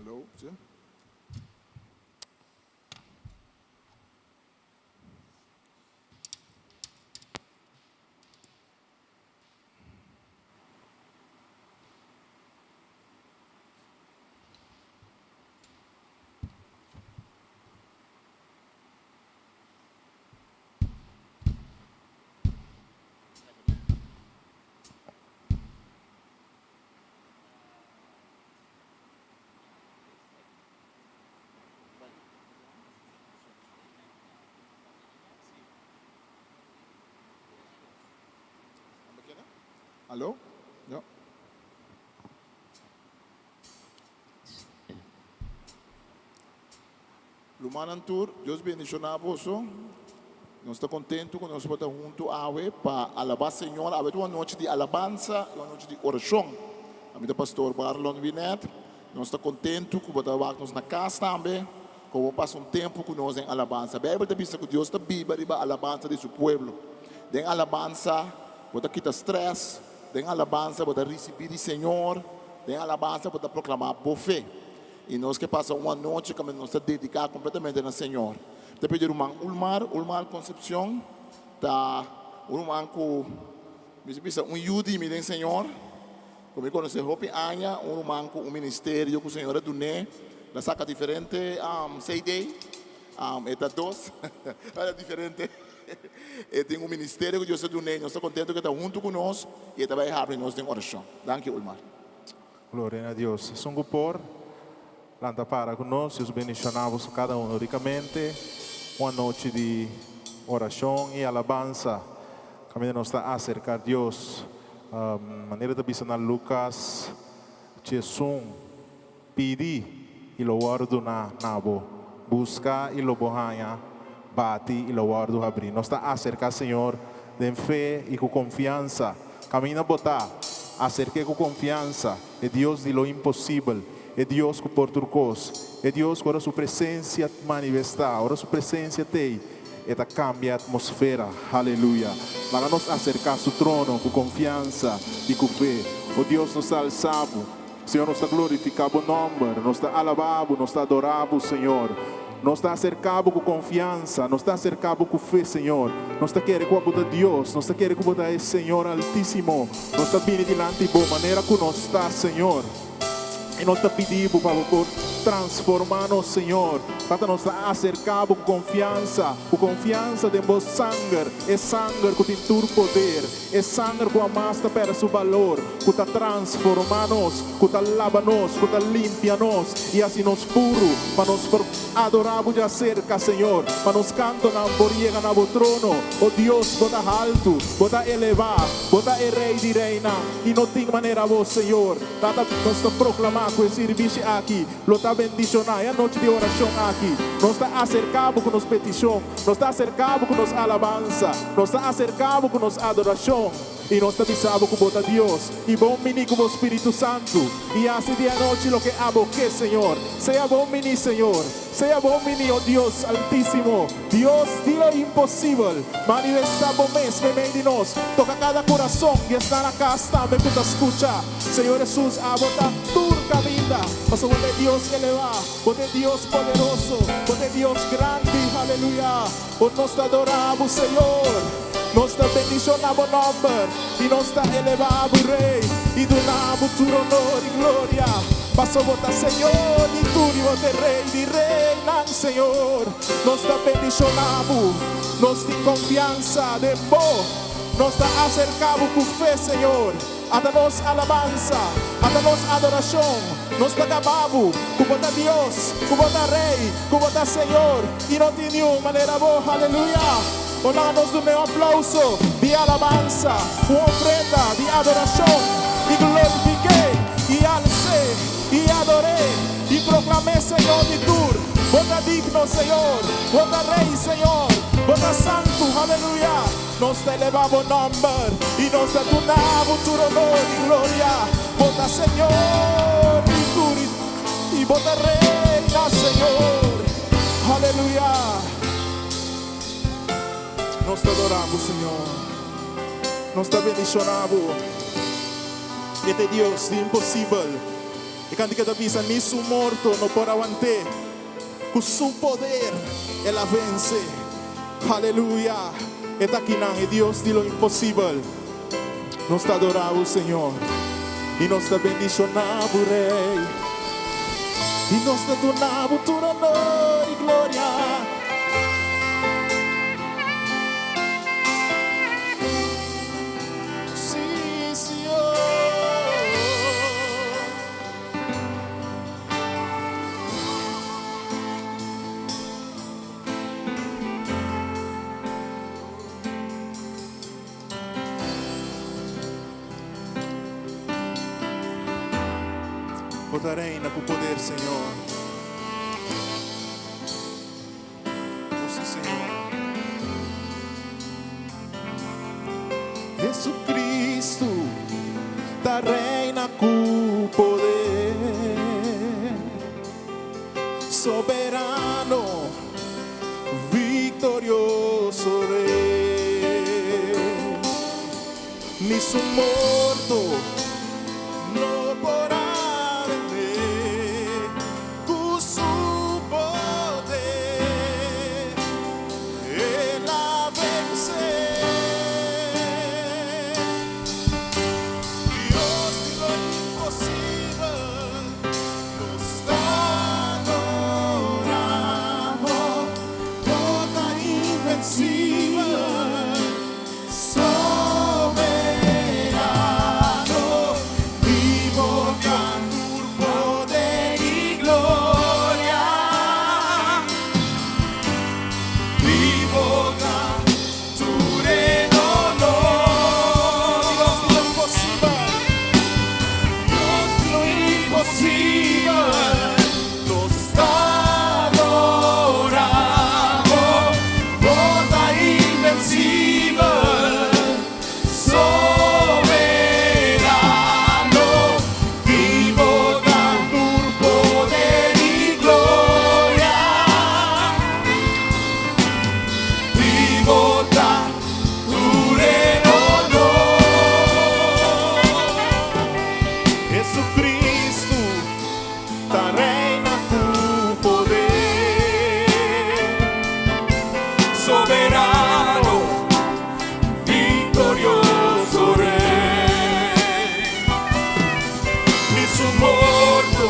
Hallo, sí. Aló? Ja. Rumannan tur, Dios bendishoná boso. Nos ta kontentu ku nos por ta huntu awe pa alabá Señor. Awe ta un anochi di alabansa i un anochi di orashon. Ami ta Pastor Barlon Winet. Nos ta kontentu ku bo ta wak nos na kas tambe, ku bo pasa un tempu ku nos den alabansa. Beibel ta bisa ku Dios ta biba riba alabansa di su pueblo. Den alabansa bo ta kita strès, den alabansa bo ta risibí di Señor, den alabansa bo ta proklamá bo fe. I nos ke pasa un anochi kaminda nos ta dediká kompletamente na Señor. Mi ta pidi ruman Ulmar, Ulmar Concepcion, ta un ruman ku mi ta bisa un yu di mi den Señor, ku mi konosé hopi aña, un ruman ku un ministerio ku Señor a dun'é, el a saka diferente CD, e ta dos, diferente, e tin un ministerio ku Dios a dun'é, nos ta kontento ku e ta huntu ku nos i e ta bai habri nos den orashon. Danki Ulmar. Gloria na Dios. Esun ku por, lanta para ku nos. Dios bendishoná boso kada uno rikamente. Un anochi di orashon i alabansa kaminda nos ta aserká Dios. Manera ta bisa na Lukas 11, Pidi i lo wòrdu duná na bo, buska i lo bo haña, bati i lo wòrdu habrí. Nos ta aserká Señor den fe i ku konfiansa. Kaminda bo ta, aserk'é ku konfiansa, e Dios di lo imposibel, e Dios ku por tur kos, e Dios ku ora su presensia manifestá, ora su presensia t'ei, e ta kambia e atmosfera. Haleluya! Laga nos aserká su trono ku konfiansa i ku fe. O Dios, nos ta alsá bo. Señor, nos ta glorifiká bo nòmber, nos ta alabá bo, nos ta adorá bo, Señor. Nos ta aserká bo ku konfiansa, nos ta aserká bo ku fe, Señor. Nos ta kere ku abo ta Dios, nos ta kere ku bo ta e Señor Altísimo. Nos ta bini dilanti bo manera ku nos ta, Señor. I nos ta pidi bo pa bo por transformá nos, Señor. Tata, nos ta aserká bo ku konfiansa, ku konfiansa den bo sanger, e sanger ku tin tur poder. E sanger ku hamas ta pèrdè su balor, ku ta transformá nos, ku ta laba nos, ku ta limpia nos i hasi nos puru, pa nos por adorá bo djaserka, Señor, pa nos kantonan por yega na bo trono. O Dios, bo ta haltu, bo ta elevá, bo ta e Rei di reinan, i no tin manera bo, Señor. Tata, nos ta proklamá ku e sirbishi aki lo ta bendishoná. E anochi di orashon aki, nos ta aserká bo ku nos petishon. Nos ta aserká bo ku nos alabansa, nos ta aserká bo ku nos adorashon, i nos ta bisa bo ku bo ta Dios, i bon bini ku bo Spiritu Santu, i hasi di anochi loke abo ke, Señor. Sea bon bini, Señor. Sea bon bini, o Dios Altísimo, Dios di lo imposibel. Manifestá bo mes meimei di nos. Toka kada kurason di esnan na kas tambe ku ta skucha. Señor Hesus, abo ta tur kaminda, pasobra bo ta e Dios elevá. Bo ta e Dios poderoso, Bo ta e Dios grandi, aleluya. O nos ta adorá Bo, Señor, nos ta bendishoná Bo nòmber i nos ta elevá Bo, Rei, i duna Bo tur honor i gloria, paso Bo ta Señor di tur i Bo ta e Rei di reinan, Señor. Nos ta bendishoná Bo, nos tin konfiansa den Bo, nos ta aserká Bo ku fe, Señor. Ata nos alabansa, ata nos adorashon. Nos ta gaba bo, ku bo ta Dios, ku bo ta Rei, ku bo ta Señor, i no tin niun manera bo. Aleluya! O laga nos dun'é un aplauso di alabansa, un ofrenda di adorashon, i glorifik'é, i als'é, i ador'é, i proklam'é Señor di tur. Bo ta digno, Señor! Bo ta Rei, Señor! Bo ta santu! Aleluya! Nos ta eleva bo nomber i nos ta duna bo tur honor i gloria. Bo ta Señor di tur i bo ta reina, Señor. Aleluya. Nos ta adora bo, Señor. Nos ta bendiciona bo. E ta e Dios di imposibel. kantika ta bisa, Ni su morto no por awant'é. Ku su poder el a vense. Aleluya! E ta akinan, e Dios di lo imposibel. Nos ta adorá bo, Señor, i nos ta bendishoná bo, Rei. I nos ta duna bo tur honor i gloria. Sí, Señor. Bo ta reina ku poder, Señor. O sí, Señor. Jesucristo ta reina ku poder. Soberano. Victorioso Rey. Ni su morto no por a vencer. Cu su poder El a vence. Dios di lo imposibel nos ta adoramo. Bo ta invencibel, soberano. Di bo ta tur poder i gloria. Di bo ta tur honor. Dios di lo imposibel, Dios di lo imposibel, nos ta adoramo. Bo ta invencibel, soberano. Di bo ta tur poder i gloria. Di bo ta tur honor. Jesucristo ta reina ku poder. Soberano, victorioso Rey. Ni su morto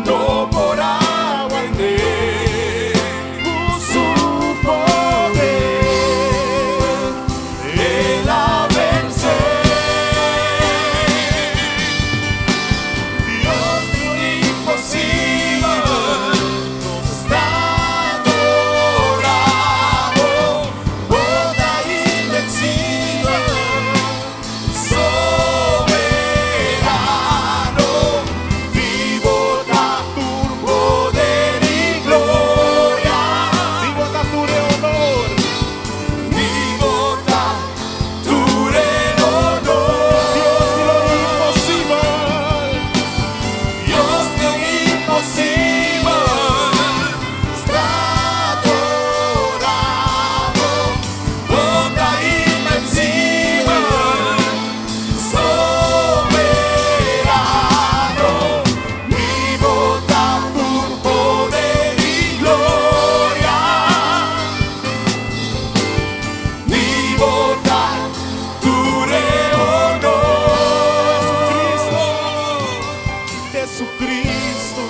no por a want'é. Ku su poder El a vense. Dios di lo imposibel nos ta adoramo. Bo ta invencibel, soberano. Di bo ta tur poder i gloria. Di bo ta tur honor. Di bo ta tur honor. Dios di lo imposibel. Dios di lo imposibel ta adoramo. Bo ta invencibel, soberano. Di bo ta tur poder i gloria. Di bo ta tur honor. Jesucristo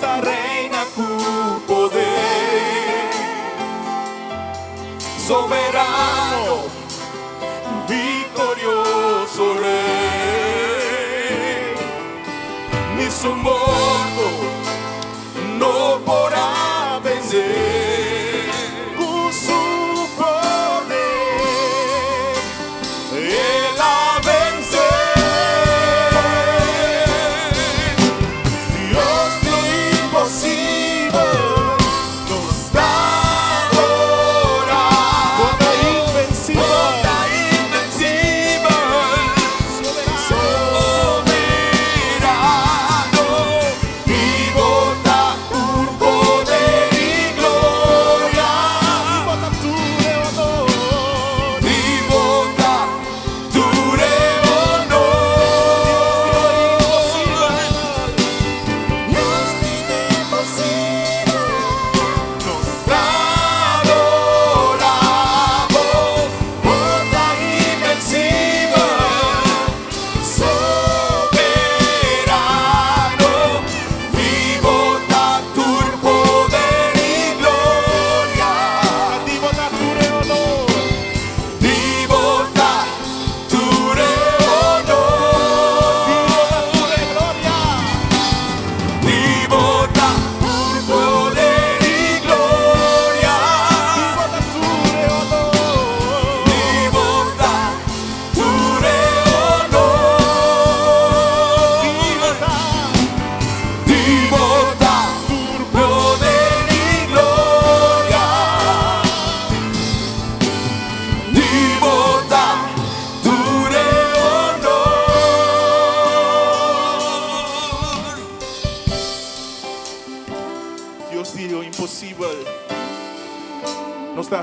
ta Reina ku poder, soberano, victorioso Rey. Ni su morto no por a vense. Ku su poder El a vense. Dios di lo imposibel nos ta adoramo. Bo ta invencibel. Bo ta invencibel, soberano.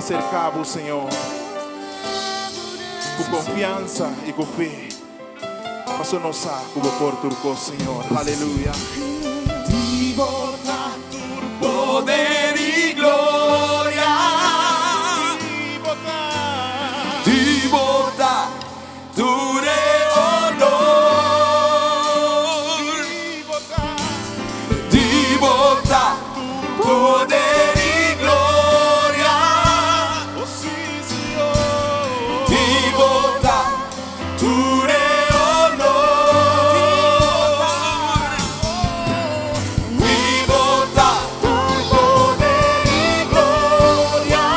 aserká bo, Señor, ku konfiansa i ku fe, pasobra nos sa ku bo por tur kos, Señor. Aleluya. Di bo ta tur poder i gloria. Di bo ta. Di bo ta tur e honor. Di bo ta. Di bo ta poder i gloria. Oh, sí, Señor. Di bo ta tur e honor. Di bo ta tur poder i gloria.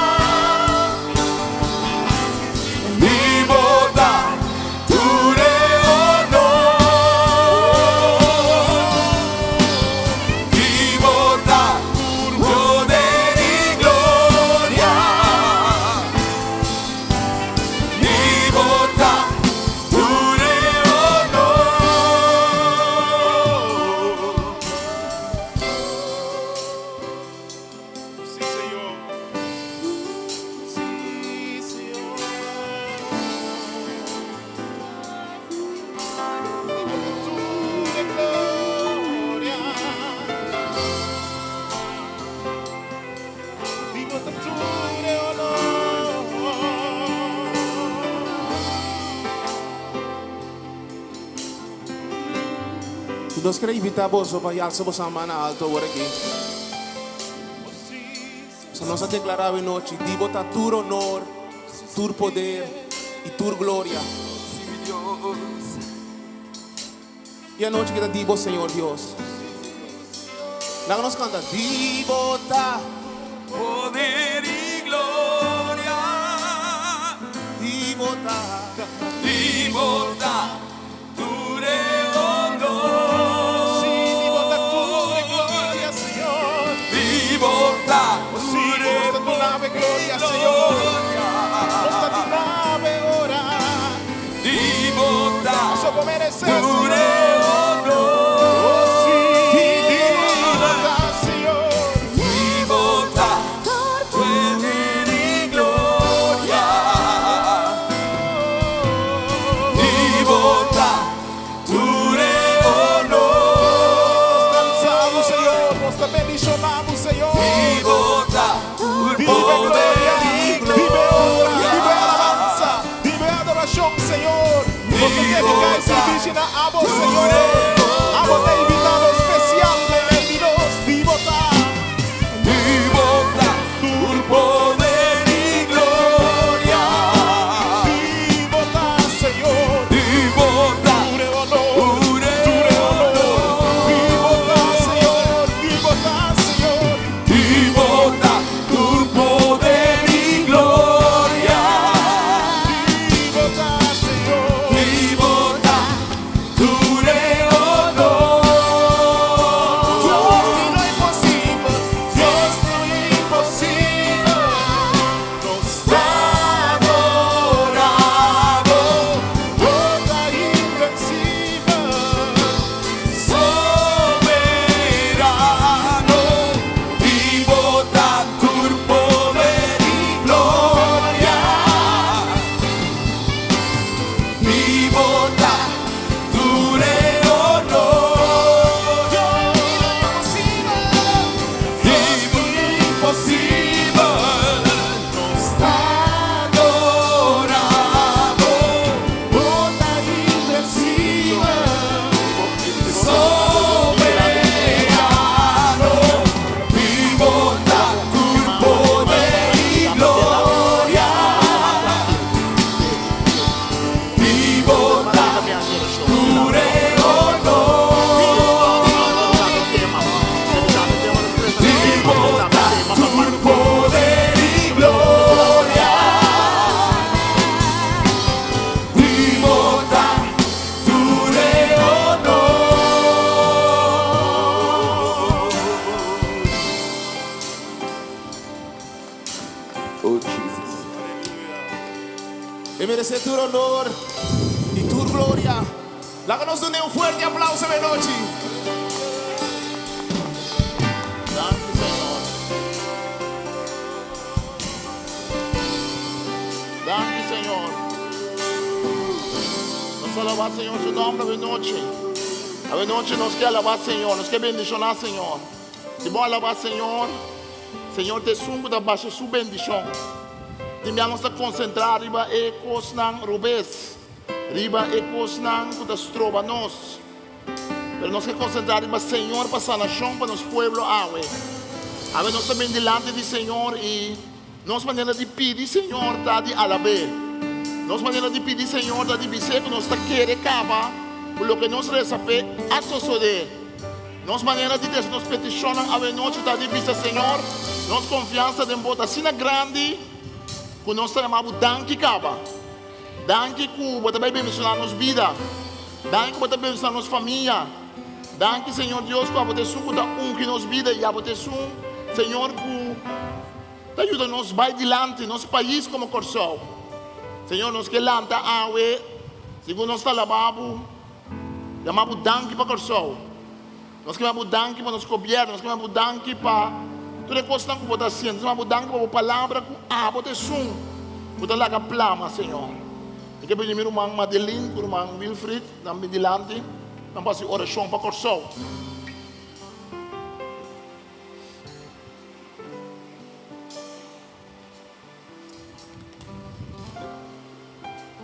Di bo ta tur e honor. Di bo ta tur poder i gloria. Di bo ta tur e honor. Sí, Señor. Sí, Señor. Di bo ta tur e gloria. Di bo ta tur e honor. Nos ke invitá boso pa alsa boso man na alto awor aki. So nos a deklará e anochi, di bo ta tur honor, tur poder i tur gloria. I e anochi aki ta di bo, Señor Dios. Laga nos kanta, di bo ta, Poder i gloria. di bo ta, Di bo ta tur e honor. Sí, di bo ta tur e gloria, Señor. Di bo ta Sí, nos ta duna bo gloria, Señor. Nos ta duna bo ora. Di bo ta Paso bo meresé, tur e Señor. honor. Oh, sí, di bo ta, Señor. Di bo ta poder i gloria. Di bo ta tur e honor. Alsa bo, Señor. Nos ta bendishoná bo, Señor. Di bo ta tur Vive poder gloria, i vive honra, gloria. vive alabansa, vive adorashon, Señor. Nos ta dediká e servisio na abo, Señor. Abo ta invitado spesial di Dios, di bo ta. Di bo ta tur poder i gloria. Di bo ta, Señor. Di bo ta Tur e honor, Tur e tur e honor. Di bo ta, Señor, di bo ta, Señor. Di bo ta tur poder i gloria. Di bo ta, Señor. Di bo ta tur e honor. Dios di lo imposibel, Dios di lo imposibel. Nos Ta adorá bo. Bo ta invencibel. Soberano, di bo ta tur poder i gloria. Di bo ta tur e honor. Dios di lo imposibel, nos ta adorá bo. Bo ta invencibel. Soberano, di bo ta tur poder i gloria. Di bo ta tur e honor. Di bo ta tur poder i gloria. Di bo ta tur e honor. Oh Jesus. E meresé tur honor i tur gloria. Laga nos duna un fuerte aplouso e anochi. Danki, Señor. Nos alabá Señor su nomber awe nochi. Awe nochi nos ke alabá Señor, nos ke bendishoná Señor. Si bo alabá Señor, Señor ta esun ku ta basha su bendishon. Tin bia nos ta konsentrá riba e kosnan robes, riba e kosnan ku ta stroba nos. Pero nos ke konsentrá riba Señor pa sanashon pa nos pueblo awe. Awe nos ta bin dilanti di Señor i nos manera di pidi Señor ta di alab'é. Nos manera di pidi Señor ta di bis'é ku nos ta kere kaba ku loke nos resa p'e a sosodé. Nos manera di trese nos petishonnan awe nochi ta di bisa Señor, nos konfiansa den bo ta asina grandi ku nos ta yama bo danki kaba. Danki ku bo ta bai bendishoná nos bida. Danki ku bo ta bendishoná nos famia. Danki, Señor Dios, ku abo ta esun ku ta ungi nos bida i abo ta esun, Señor, ku ta yuda nos bai dilanti, nos pais komo Kòrsou. Señor, nos ke lanta awe, segun nos ta alabá bo, yama bo danki pa Kòrsou. Nos ke yama bo danki pa nos gobièrnu, nos ke yama bo danki pa tur e kosnan ku bo ta hasiendo, nos ke yama bo danki pa bo palabra ku abo ta esun ku ta laga plama, Señor. Mi ke pidi mi ruman Madeline ku ruman Wilfried nan bin dilanti, nan por hasi orashon pa Kòrsou.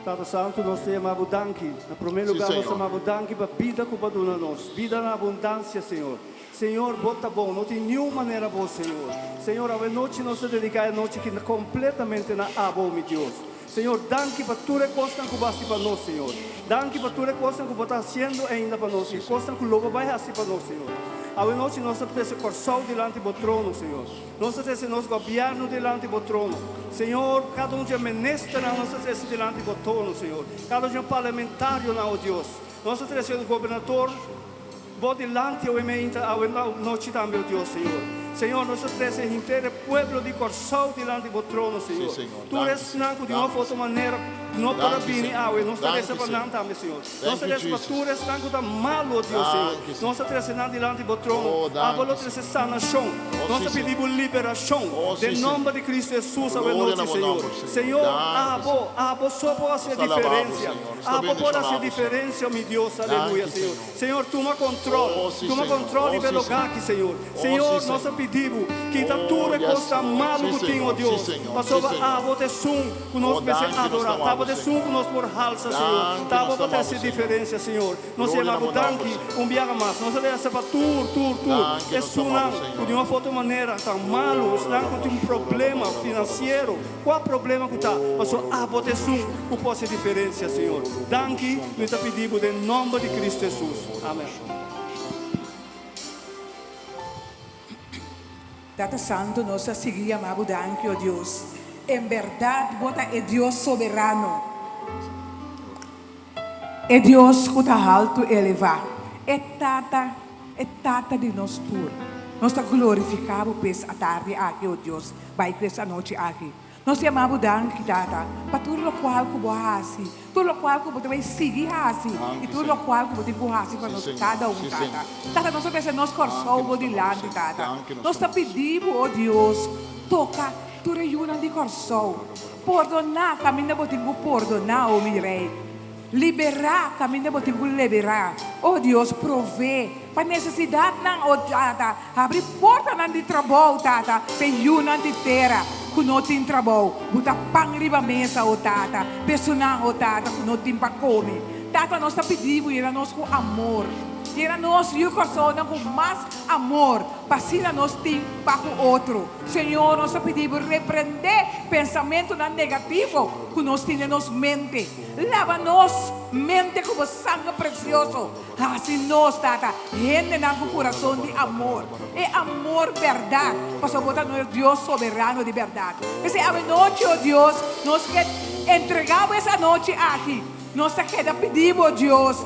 Tata Santu, nos ta yama Bo danki. Na promé lugá nos ta yama Bo danki pa bida ku Bo a duna nos, bida na abundansia, Señor. Señor, Bo ta bon, no tin niun manera Bo, Señor. Señor, awe nochi nos ta dediká e nochi aki kompletamente na Abo, mi Dios. Señor, danki pa tur e kosnan ku Bo a hasi pa nos, Señor. Danki pa tur e kosnan ku Bo ta hasiendo ainda pa nos i e kosnan ku lo Bo bai hasi pa nos, Señor. Awe nochi nos ta trese Kòrsou dilanti Bo trono, Señor. Nos ta trese nos gobièrnu dilanti Bo trono, Señor. Kada un dje ministernan nos ta trese dilanti Bo trono, Señor. Kada un dje parlamentarionan, o Dios. Nos ta trese gobernador Bo dilanti awe meinta, awe nochi tambe, o Dios, Señor. Señor, nos ta trese henter e pueblo di Kòrsou dilanti Bo trono, Señor. Tur esnan ku di un òf otro manera no por a bini awe, nos ta resa pa nan tambe, Señor. Nos ta resa pa tur esnan ku ta malu, o Dios, Señor. Nos ta trese nan dilanti Bo trono. Abo lo trese sanashon. Nos ta pidi Bo liberashon den nòmber di Kristu Hesus awe nochi, Señor. Señor, Abo, Abo so por hasi e diferensia. Abo por hasi e diferensia, mi Dios. Aleluya, Señor. Señor, tuma control. Tuma control riba e loga aki, Señor. Señor, nos ta pidi Bo, kita tur e cosnan malu cu tin, o Dios, pasobra Abo ta esun cu nos mester adora. Ta Abo ta esun cu nos por halsa, Señor. Ta Abo pa trece diferencia, Señor. Nos yama Bo danki un biaha mas. Nos ta resa pa tur, tur, tur esunnan cu di un of otro manera ta malu, esnan cu tin un problema financiero, Kua problema ku ta, pasobra abo ta esun ku por hasi diferensia, Señor. Danki, mi ta pidi bo den nòmber di Kristu Hesus. Amen. Tata Santu, nos ta sigui yama bo danki, o Dios. En bèrdat bo ta e Dios soberano, e Dios ku ta haltu elevá, e Tata. E Tata di nos tur. Nos ta glorifiká Bo p'es atardi aki, o Dios, bai ku es anochi aki. Nos yama Bo danki, Tata, pa tur lokual ku Bo a hasi, tur lokual ku Bo ta bai sigui hasi i tur lokual ku Bo tin ku hasi pa nos kada un, Tata. Tata, nos ta trese nos Kòrsou Bo dilanti, Tata. Nos ta pidi Bo, o Dios, toka tur e yunan di Kòrsou. Pordoná kaminda Bo tin ku pordoná, o mi Rei. Liberá kaminda bo tin ku liberá. O Dios, provee pa nesesidatnan, o Tata. Habri portanan di trabou, Tata, p'e yunan di tera ku no tin trabou. Buta pan riba mesa, o Tata, p'e esunnan, o Tata, ku no tin pa kome. Tata, nos ta pidi bo yena nos ku amor. Yena nos yu kòrsounan ku mas amor, pa asina nos tin pa ku otro. Señor, nos ta pidi bo reprendé pensamentunan negativo ku nos tin den nos mente. Laba nos mente ku bo sanger presioso. Hasi nos, Tata, hendenan ku kurason di amor, e amor bèrdat, pasobra bo ta nos Dios soberano di bèrdat. P'esei awenochi, o Dios, nos ke entregá bo es anochi aki. Nos ta keda pidi bo, Dios,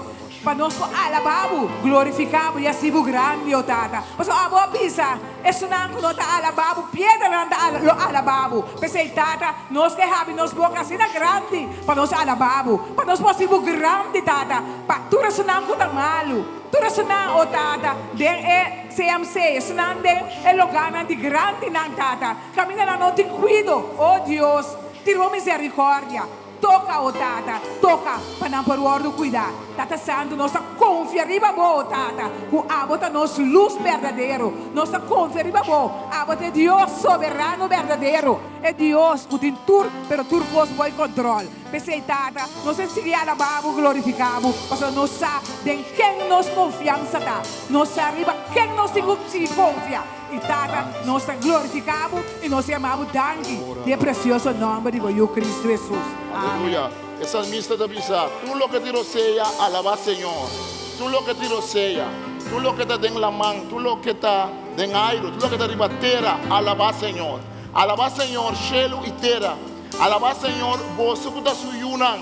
Pa nos por alabá bo, glorifiká bo i hasi bo grandi, o Tata. Pasobra abo a bisa, Esunnan ku no ta alabá bo, piedranan ta lo alabá bo. P'esei, Tata, nos ke habri nos boka asina grandi pa nos alabá bo, pa nos por hasi bo grandi, Tata, pa tur esunnan ku ta malu, tur esunnan, o Tata, den e CMC, esunnan den e logánan di grandinan, Tata, kaminda nan no tin kuido. O Dios, tira bo miserikòrdia. Toka, o Tata, toka pa nan por wòrdu kuidá. Tata Santu, nos ta konfia riba Bo, o Tata, ku Abo ta nos lus berdadero. Nos ta konfia riba Bo. Abo ta e Dios soberano berdadero, e Dios ku tin tur, pero tur kos bou e kòntròl. P'esei, Tata, nos ta sigui alabá Bo, glorifiká Bo, pasobra nos sa den ken nos konfiansa ta. Nos sa riba ken nos tin ku sigui konfia. I Tata, nos ta glorifiká Bo i nos ta yama Bo danki den e presioso nòmber di Bo Yu Kristu Hesus. Amen. Aleluya. E salmista ta bisa, Tur loke tin rosea, alabá Señor. Tur loke tin rosea, tur loke ta den laman, tur loke ta den airu, tur loke ta riba tera, alabá Señor. Alabá Señor, shelu i tera. Alabá Señor, boso ku ta su yunan.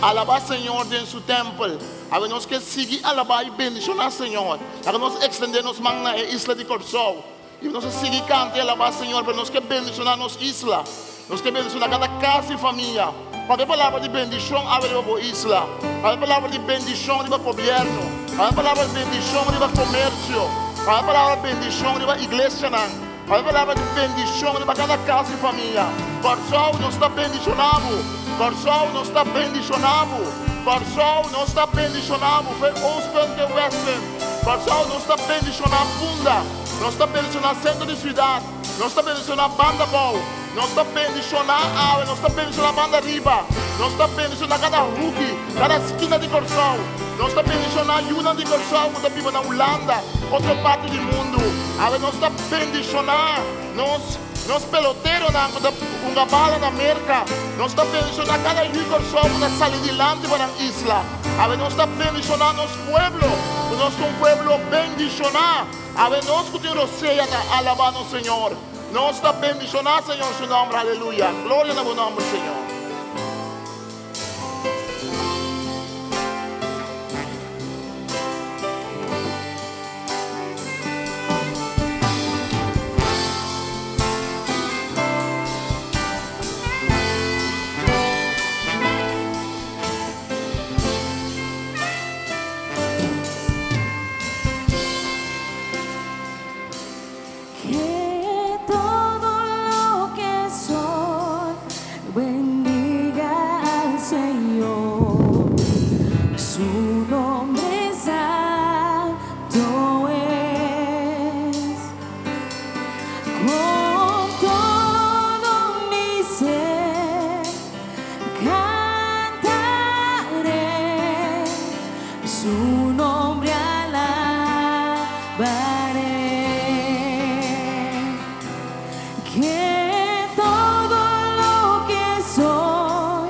Alabá Señor den su tèmpel. Awe nos ke sigui alabá i bendishoná Señor. Laga nos ekstendé nos man na e isla di Kòrsou i nos a sigui kanta i alabá Señor, pero nos ke bendishoná nos isla. Nos ke bendishoná kada kas i famia. Papia palabra di bendishon awe riba bo isla. Papia palabra di bendishon riba gobièrnu. Papia palabra di bendishon riba komersio. Papia palabra di bendishon riba iglesianan. Papia palabra di bendishon riba kada kas i famia. Kòrsou, nos ta bendishoná bo. Kòrsou, nos ta bendishoná bo. Kòrsou, nos ta bendishoná bo. Fe Oostpunt te Westpunt. Kòrsou, nos ta bendishoná Punda. Nos ta bendishoná sentro di siudat. Nos ta bendishoná Banda Bou. Nos ta bendishoná awe. Nos ta bendishoná Banda Riba. Nos ta bendishoná kada huki, kada skina di Kòrsou. Nos ta bendishoná yunan di Kòrsou ku ta biba na Hulanda, otro parti di mundu. Awe nos ta bendishoná nos nos peloteronan ku ta hunga bala na Merka. Nos ta bendishoná kada yu di Kòrsou ku ta sali dilanti pa nan isla. Awe nos ta bendishoná nos pueblo, ku nos ta un pueblo bendishoná. Awe nos ku tin rosea ta alabá nos Señor. Nos ta bendishoná Señor su nòmber. Aleluya. Gloria na bo nòmber, Señor. Que todo lo que soy bendiga al Señor. Su nombre santo es. Con todo mi ser cantaré su nombre alabaré. Que todo lo que soy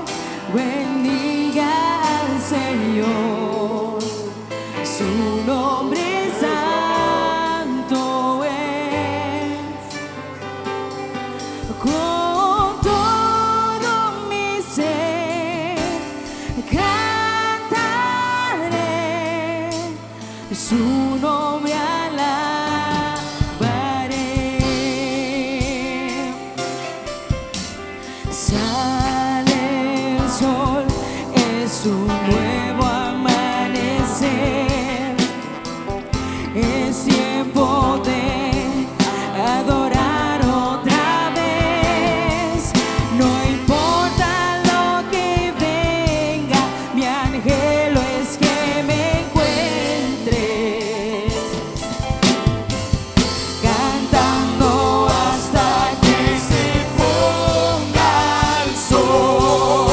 bendiga al Señor. Su nombre santo es. Con todo mi ser cantaré su nombre alabaré. Sale el sol, es un nuevo amanecer. Es tiempo de adorar otra vez. No importa lo que venga, mi anhelo es que me encuentres cantando hasta que se ponga el sol.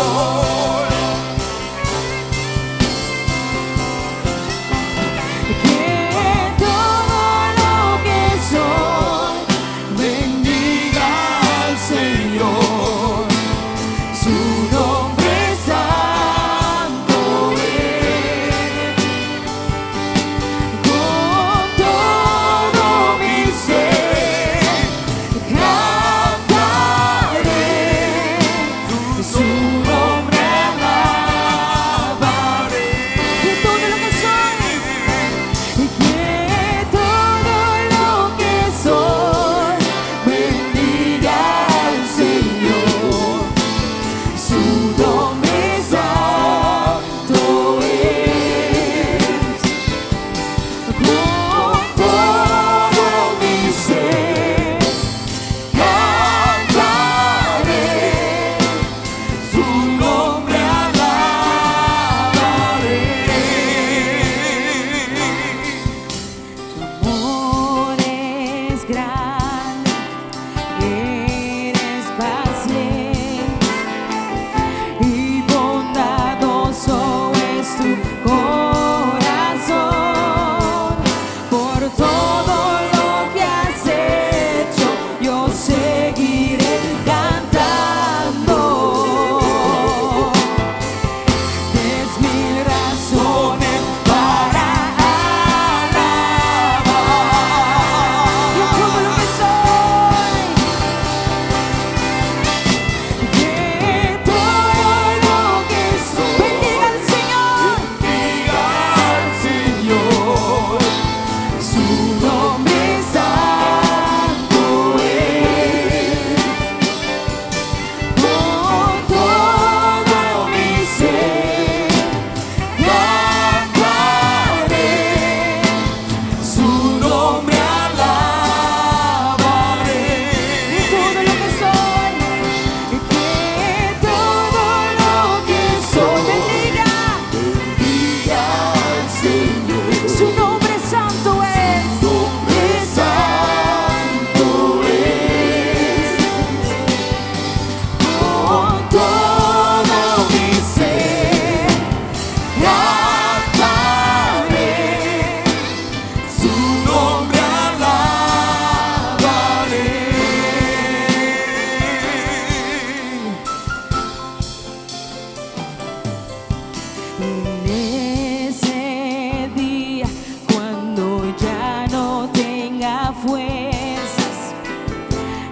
En ese día, cuando ya no tenga fuerzas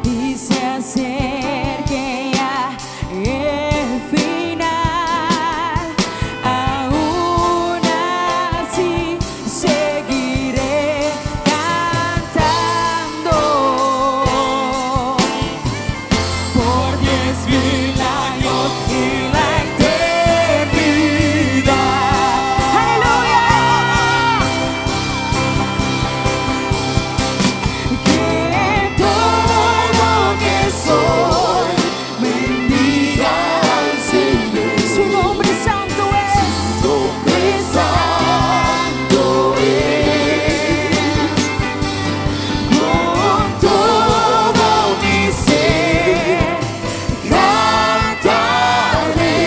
y se acerque ya el final, aún así seguiré cantando. Por 10.000 años y la eternidad. Aleluya. Que todo lo que soy bendiga al Señor. Su nombre santo es. Su nombre santo es. Con todo mi ser cantaré,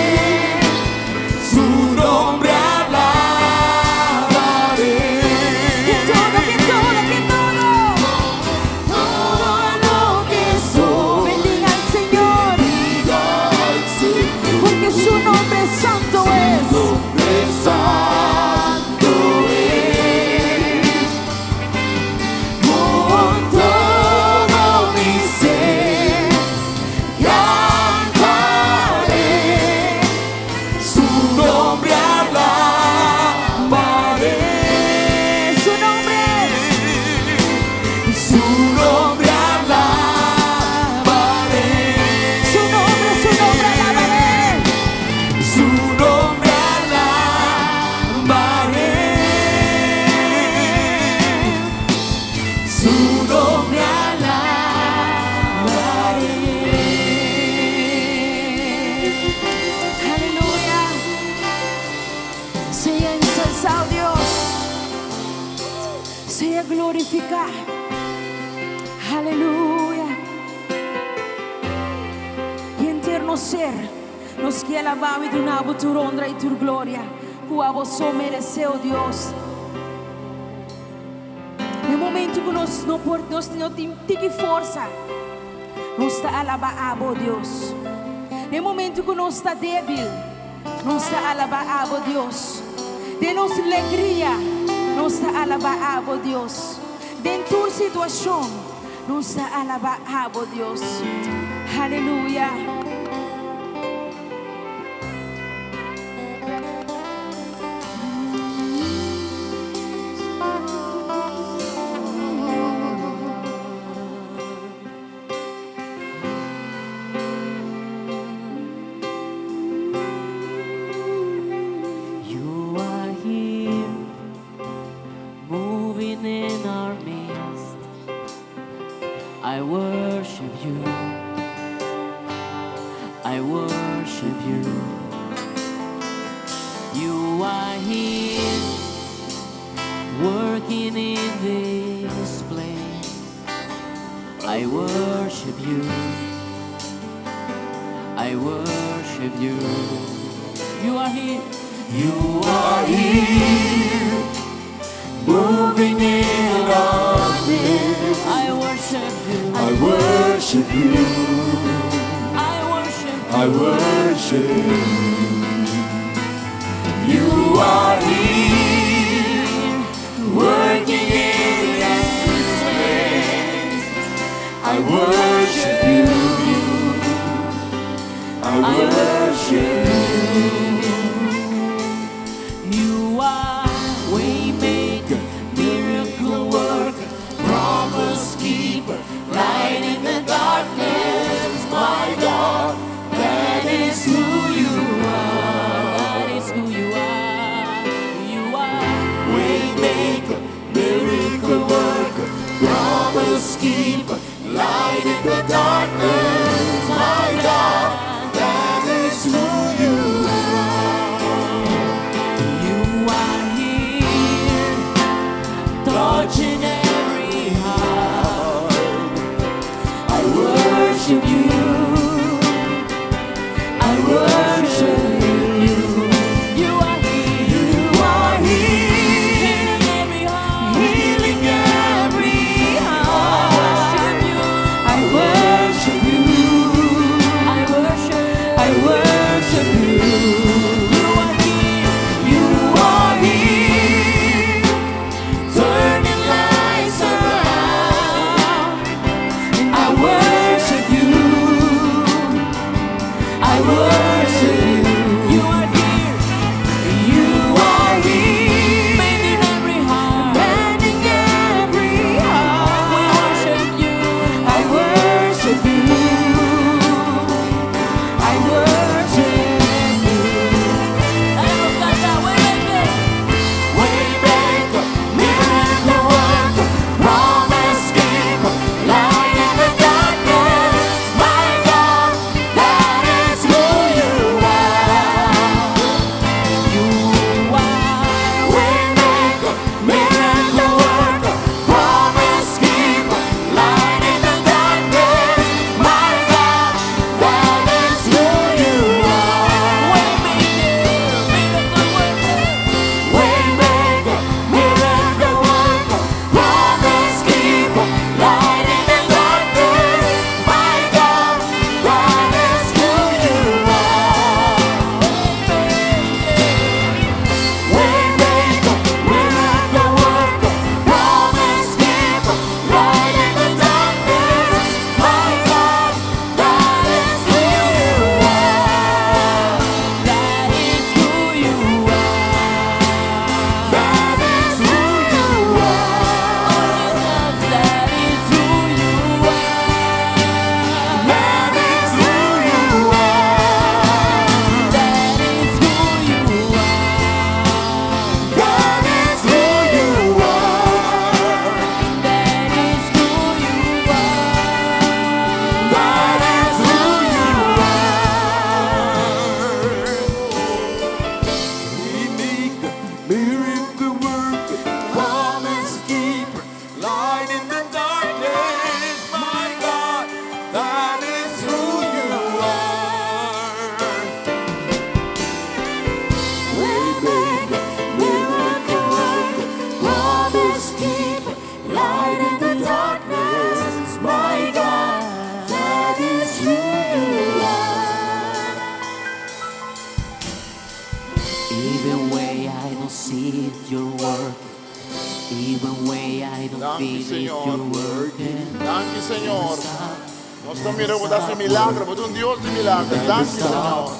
Su nombre alabaré. Que todo, que todo, que todo, todo lo que soy, bendiga al Señor, Bendiga al Señor. porque su nombre santo es. Nombre santo es. Con todo mi ser cantaré, Su nombre alabaré. Su nombre, Su nombre alabaré. Su nombre alabaré. Su nombre alabaré. Su nombre Alabaré. Aleluya. Sea ensalzado Dios. Sea glorificado. Aleluya. I henter nos ser, nos ke alabá i duna tur honra i tur gloria. Ku abo so meresé, oh Dios. Na momento ku nos no por, nos no tin tiki forsa, nos ta alabá abo, Dios. Na momento ku nos ta débil, nos ta alabá abo, Dios. Den nos alegria, nos ta alabá abo, Dios. Den tur situashon, nos ta alabá abo, Dios. Aleluya. You are here, moving in our midst. I worship you. I worship you. You are here, working in this place. I worship you. I worship you. You are here. You are here, moving in our midst. I worship you. I worship you. I worship you. I worship you. You are here, working in this place. I worship you. I worship you. You are waymaker, miracle worker, Promise keeper, light in the darkness, my God. That is who you are. That is who you are. You are Waymaker, miracle worker, promise keeper, light in the darkness, my God. That is who you are. You are here, touching every heart. I worship you. I worship you. You are here, You are here, healing every heart. healing every heart. Worship Even when I don't see it, you're working. Even when I don't Danki, feel it, Señor. you're working. Danki, Señor. Nos ta mira bo ta hasi milagro, bo ta un Dios di milagro. Danki, Señor.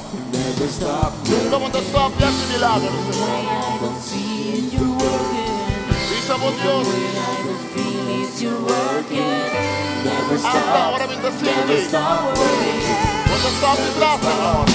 Nunka bo ta stop di hasi milagro, Señor. Bisa bo Dios. Hasta ora mi ta sinti. Bo ta stop di tras, Señor.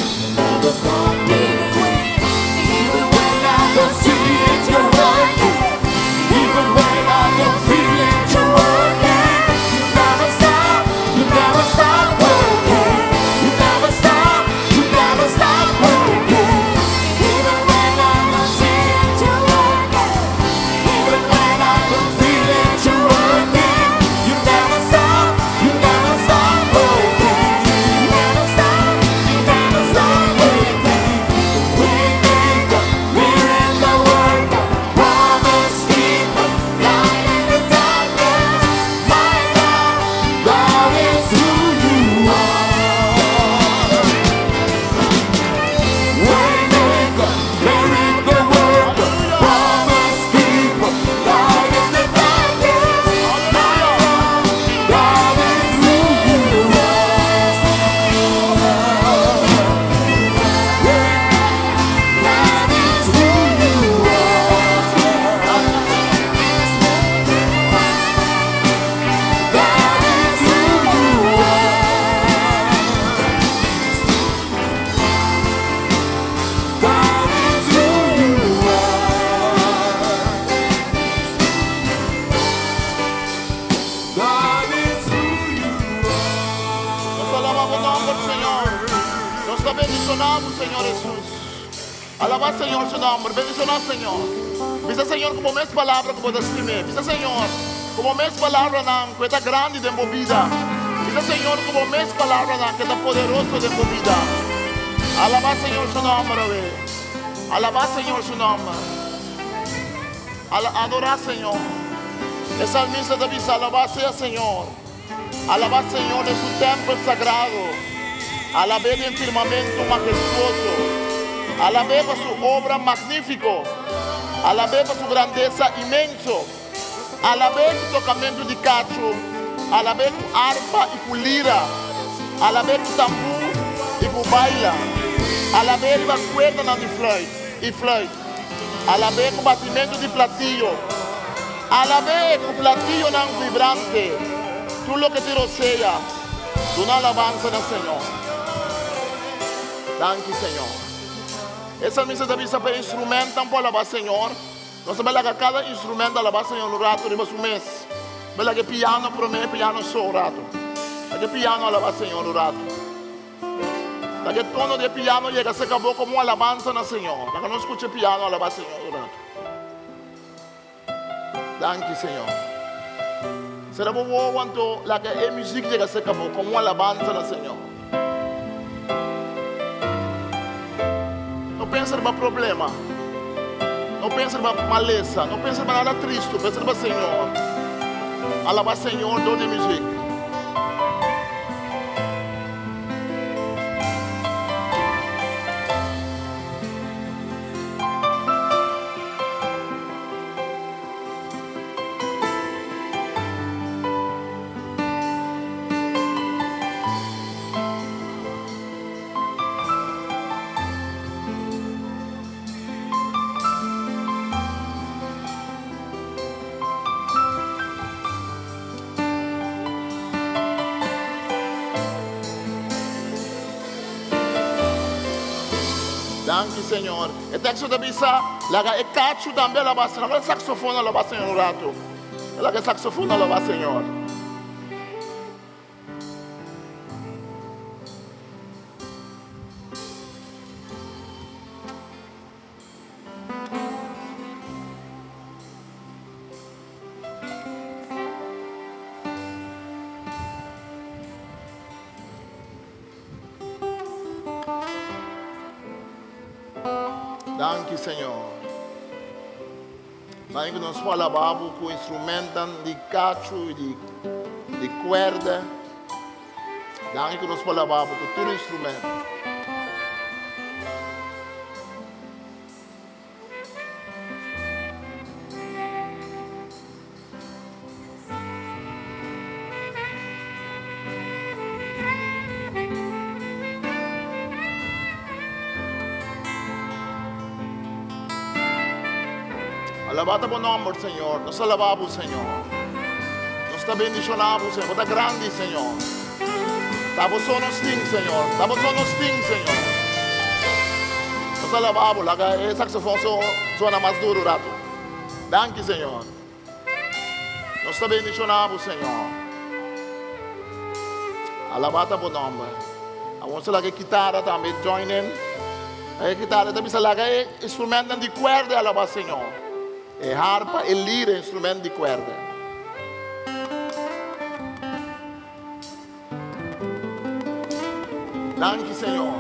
Nos ta alabá bo nòmber, Señor. Nos ta bendishoná bo, Señor Hesus. Alabá Señor su nòmber. Bendishoná Señor. Bisa Señor ku bo mes palabra ku bo ta stim'é. Bisa Señor ku bo mes palabranan ku e ta grandi den bo bida. Bisa Señor ku bo mes palabranan ku e ta poderoso den bo bida. Alabá Señor su nòmber awe. Alabá Señor su nòmber. Adorá Señor. E salmista ta bisa, Alabá sea Señor. Alabá Señor den su tèmpel sagrado. Alab'é den firmamentu mahestuoso. Alab'é pa su obra magnífiko. Alab'é pa su grandesa inmenso. Alab'é ku tokamentu di kachu. Alab'é ku arpa i ku lira. Alab'é ku tambú i ku baila. Alab'é riba kuerdanan di fluit i fluit. Alab'é ku batimentu di platiyo. Alab'é ku platiyonan vibrante. Tur loke tin rosea, duna alabansa na Señor. Danki, Señor. E salmista ta bisa pa e instrumentnan por alabá Señor. Nos ta bai laga kada instrumento alabá Señor un ratu riba su mes. Bai laga e piano promé, e piano so un ratu. Laga e piano alabá Señor un ratu. Laga e tono di e piano yega serka bo komo un alabansa na Señor. Laga nos skucha e piano alabá Señor un ratu. Danki, Señor. Sera bo wowo anto laga e muzik yega serka bo komo un alabansa na Señor. No pensa riba problema. No pensa riba malesa. No pensa riba nada tristu. Pensa riba Señor. Alaba Señor dor di e muzik. Danki Señor. E teksto ta bisa, Laga e kachu tambe alabá Señor. Laga e saksofon alabá Señor un ratu. Laga e saksofon alabá Señor. Danki Señor. Danki ku nos por alabá bo ku instrumentan di kachu i di di kuèrdè. Danki ku nos por alabá bo ku tur instrument. Alabá ta bo nòmber, Señor. Nos alabá bo, Señor. Nos ta bendishoná bo, Señor. Bo ta grandi, Señor. Ta bo so nos tin, Señor. Ta bo so nos tin, Señor. Nos alabá bo. Laga e saxofon so sona mas duru ratu. Danki, Señor. Nos ta bendishoná bo, Señor. Alabá ta bo nòmber. Awor nos ta laga e kitara tambe join in. Laga e kitara ta bisa laga e instrumentnan di kuèrdè alabá Señor. E harpa, e lira, e instrument di kuèrdè. Danki Señor.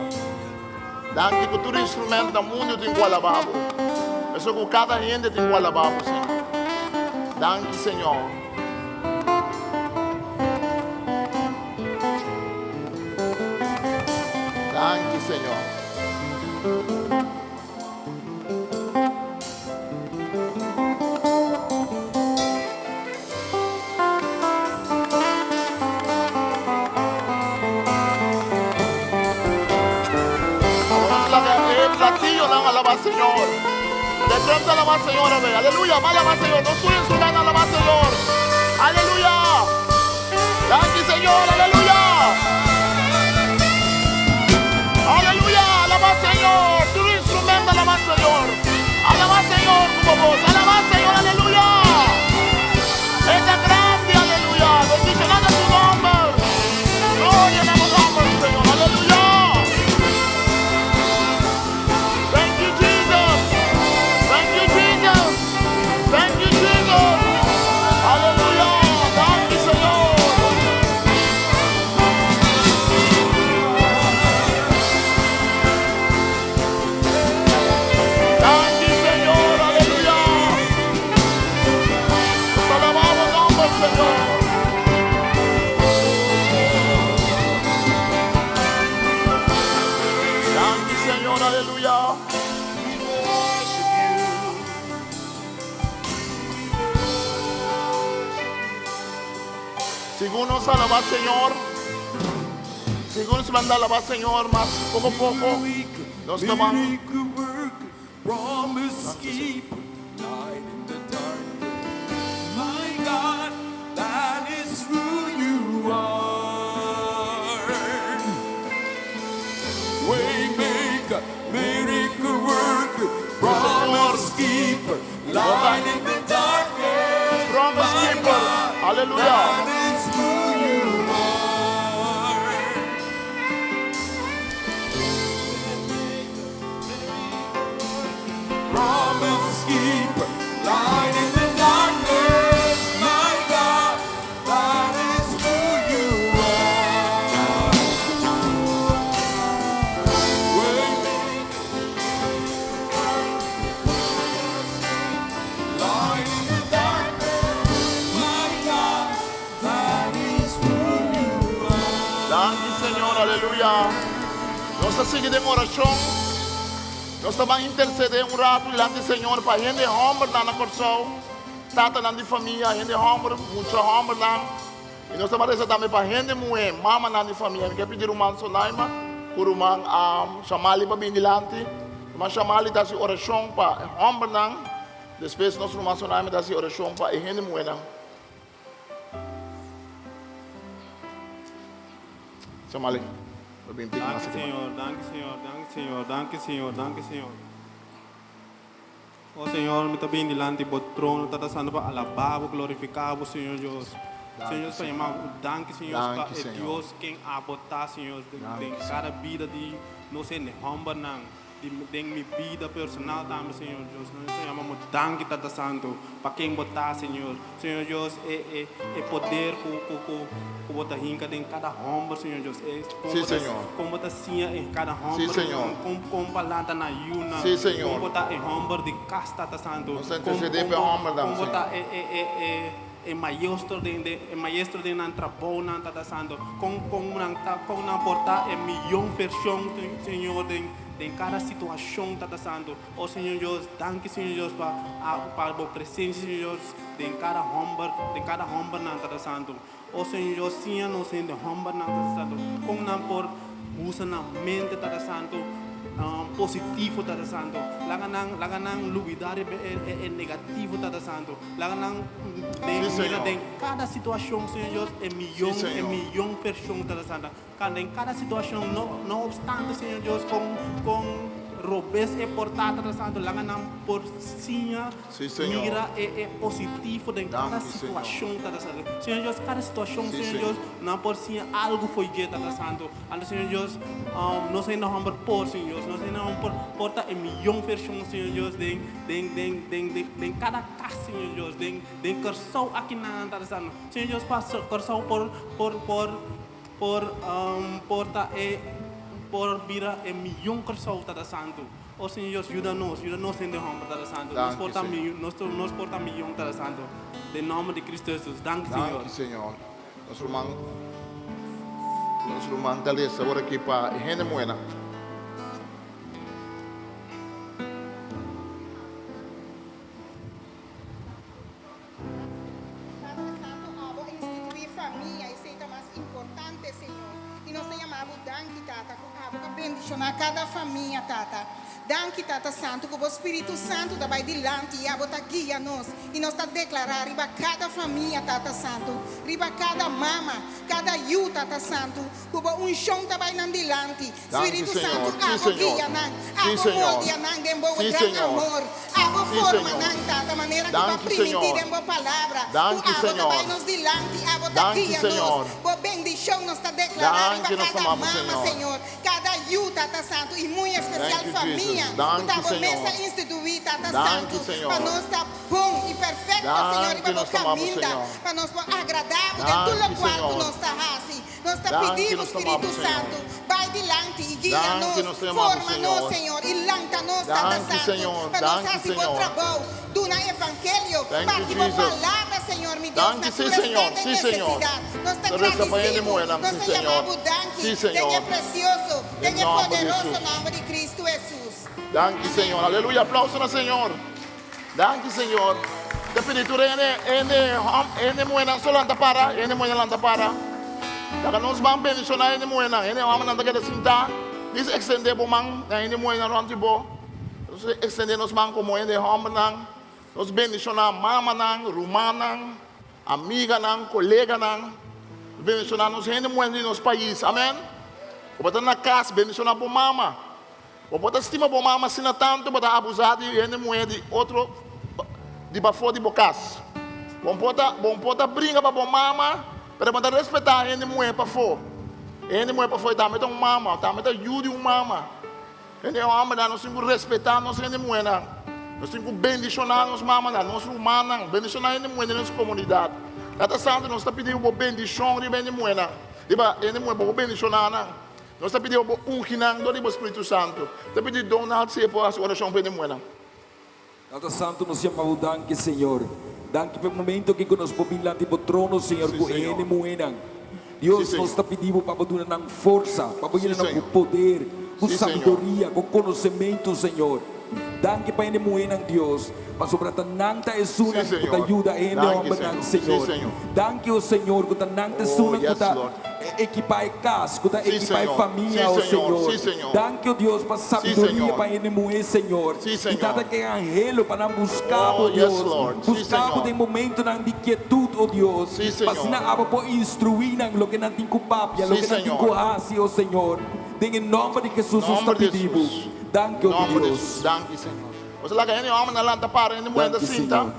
Danki ku tur instrument na mundu tin ku alabá bo. Eso ku kada hende tin ku alabá bo, Señor. Danki Señor. Danki Señor. Awor laga e platillonan alabá Señor. De drums alabá Señor awe. Aleluya. Ba alabá Señor. Nos tur instrumentonan alabá Señor. Aleluya. Danki Señor. Aleluya. Aleluya. Alabá Señor. Tur instrumento alabá Señor. Alabá Señor ku bo bos. Alabá Señor. Aleluya. E ta grandi. Aleluya. Bendicionado su nomber. Gloria na bo nomber, Señor. Aleluya. Thank you, Jesus. Thank you, Jesus. Thank you, Jesus. Aleluya. Danki, Señor. Danki, Señor. Aleluya. Nos alabamos nomber, Señor. Danki, Señor. Aleluya. Segun nos alabá Señor, segun nos manda alabá Señor mas poko poko nos ta ban. Promise keeper, aleluya. Danki Señor, aleluya. Nos ta sigui den oracion. Nos ta ban intercede un rato dilanti Señor pa hende hombernan na Corsou, tatanan di famia, hende homber, mucha hombernan. I nos ta ban resa tambe pa hende muhé, mamanan di famia. Mi ke pidi ruman Sonaima ku ruman Shamali pa bin dilanti. Ruman Shamali ta hasi orashon pa e hòmbernan, despues nos ruman Sonaima ta hasi orashon pa e hende muhénan. Shamali, pa bin tiki mas Danki aki. Señor, danki Señor, danki Señor, danki Señor, danki Señor. O Señor, mi ta bin dilanti bo trono, Tata Santo, pa alabá bo, glorifiká bo, Señor Dios. Señor Dios, pa yamá bo danki, Señor, pa e Dios ken abo ta, Señor, den kada bida di nos hende hòmbernan, den mi bida personal tambe, Señor Dios. Nos ta yama bo danki, Tata Santo, pa ken bo ta, Señor. Señor Dios, e e e poder ku ku ku ku bo ta hinka den kada hòmber, Señor Dios, e kon Sí, bo ta Señor. kon bo ta siña e kada Sí, hòmber, Señor. kon kon pa lanta nan yunan, Sí, Señor. kon bo ta e hòmber di kas, Tata Santu, Nos ta kon intercedé kon pa e bo hòmbernan, kon bo ta Señor. e e e e e maestro den den e maestro den nan trabounan, Tata Santu, kon kon nan ta kon nan por ta e miyon vershon, Señor, den den kada situashon, Tata Santu. O Señor Dios, danki Señor Dios pa pa bo presencia Señor Dios den cada homber, den cada hombernan Tata Santo. O Señor Dios, siña nos hende hombernan Tata Santo con nan por usa nan mente Tata Santo. Positivo Tata Santo. Laga nan laga nan lubida riba e e e negativo Tata Santo. Laga nan den Sí, mira Señor. den kada situashon Señor Dios e Sí, miyon e Señor. miyon vershon Tata Santo. Ka den kada situashon no no opstante Señor Dios kon kon robes e por ta Tata Santo laga nan por siña Sí, Señor. mira e e positivo den kada Danki, Señor. situashon Tata Santo. Señor Dios kada situashon Sí, Señor Señor. Dios nan por siña algu fo'i dje Tata Santo. Anto Señor Dios, nos hende homber por, Señor Dios, nos hende homber por ta e miyon vershon, Señor Dios, den, den, den, den, den, den kada kas, Señor Dios, den, den Kòrsou akinan, Tata Santu. Señor Dios, pa Kòrsou por, por, por, por, por ta e, por bira e miyon Kòrsou, Tata Santu. O Señor Dios, yuda nos, yuda nos hende homber, Tata Santu. Nos Danki, por ta Señor. miyon, nos, nos por ta miyon, Tata Santu. Den nòmber di Cristo Hesus. Danki, Señor. Danki, Señor. Nos ruman, nos ruman ta lesa awor aki pa e hende muhénan. Padre Santo, abo a instituí famia, esei ta mas importante, Señor. I nos ta yama bo danki, Tata, ku abo ta bendishoná kada famia, Tata. Danki, Tata Santu, ku bo Spiritu Santu ta bai dilanti i abo ta guia nos. I nos ta deklará riba kada famia, Tata Santu, riba kada mama, kada yu, Tata Santu, ku bo unshon ta bai nan dilanti. Danki, Spiritu Señor. Santu, Sí, abo Señor. guia nan, Sí, abo Señor. moldia nan den bo Sí, gran Señor. amor. Abo Sí, forma Señor. nan, Tata, manera ku bo a Danki, primintí Señor. den bo palabra, ku Danki, abo ta Señor. bai nos dilanti, abo ta Danki, guia nos. Señor. Bo bendishon nos ta deklará riba Danki, nos kada amamos, mama, Señor. Señor. Kada yu, Tata Santu, i muy espesial Thank you, famia Jesus. ku Danki, ta bo Señor. mes a instituí, Tata Danki, Santu, Señor. pa nos ta bon i perfekto, Señor, Danki, riba bo nos ta amamos, kaminda, Señor. pa nos por agradá bo den tur Danki, lokual ku Señor. nos ta hasi. Nos ta Danki, pidi bo, nos ta amamos, Spiritu Señor. Santu, bai dilanti i guia Danki, nos, nos ta amamos, forma nos, Señor. Señor, i lanta nos, Tata Danki, Santu, Señor. pa nos Danki, hasi bo Señor. trabou, duna evangelio, Thank you, parti bo Jesus. palabra, Señor, mi Dios, Danki, na sí, tur Señor. esnan den Sí, Señor. nesesidat. Nos ta Nos reza pa hende gradisibo, muhernan, nos sí, ta yama Señor. bo danki Sí, den e Señor. precioso, Den den e nomber di poderoso Jesús. nomber di Cristo Jesús. Danki, Señor. Aleluya. Aplauso na Señor. Danki, Señor. Ta pidi tur hende, hende, hom, hende muhernan so lanta para, hende muhernan lanta para. Laga nos ban bendiciona hende muhernan. Hende hombernan ta keda sinta. Dis extende bo man na hende muhernan rond di bo. Nos extende nos man como hende hombernan. Nos bendiciona mamanan, rumannan, amiganan, coleganan. Nos bendiciona nos hende muher di nos pais. Amen. Bo ta na cas, bendiciona bo mama. Bo por ta stima bo mama asina tantu bo ta abusá di hende muhé di otro di pafó di bo kas. Bo por ta bo por ta bringa pa bo mama pero bo ta respetá hende muhé pafó. E hende muhé pafó e tambe ta un mama, tambe ta yu di un mama. Hende hòmbernan nos tin ku respetá nos hende muhénan. Nos tin ku bendishoná nos mamanan, nos rumannan, bendishoná hende muhé den nos komunidat. Tata Santu nos ta pidi bo bendishon riba hende muhénan, riba hende muhé bo por bendishoná nan. Nos ta pidi bo bo ungi nan dor di bo Spiritu Santu. Ta pidi Donald si e por hasi orashon pa e muhénan. Tata Santu nos yama bo danki Señor. Danki pa e momento aki ku nos por bin lanti bo trono Señor Sí, ku e Señor. hende muhénan. Sí, Dios Señor. nos ta pidi bo pa bo duna nan forsa, pa bo Sí, yena nan ku Señor. poder, ku Sí, Señor. sabiduria, ku konosementu Señor. Danki pa hende muhénan Dios, pasobra ta nan ta Sí, esunnan ku ta Señor. yuda e hende Danki, hòmbernan, Señor. Sí, Señor. Señor. Danki, o Señor, ku ta nan ta Oh, esunnan ku yes, ta Lord. ekipá e kas, ku ta Sí, ekipá e Señor. famia, Sí, o Señor. Señor. Sí, Señor. Danki, o Dios, pa Sí, sabiduria Señor. pa hende muhé, Señor. Sí, I Señor. tata ke anhelo pa nan buska Oh, bo, yes, Dios. Lord. Sí, Buska bo Señor. den momentonan di kietut, o Dios. Sí, Pa asina Señor. abo por instruí nan loke nan tin ku papia, Sí, loke nan tin Señor. ku hasi, o Señor. Den e nòmber di Hesus nos ta Nòmber di pidi bo. Hesus. Danki, o Nòmber di Dios. Hesus. Danki, Señor. Nos a laga hende hòmbernan lanta para, hende muhé ta Danki, sinta. Señor.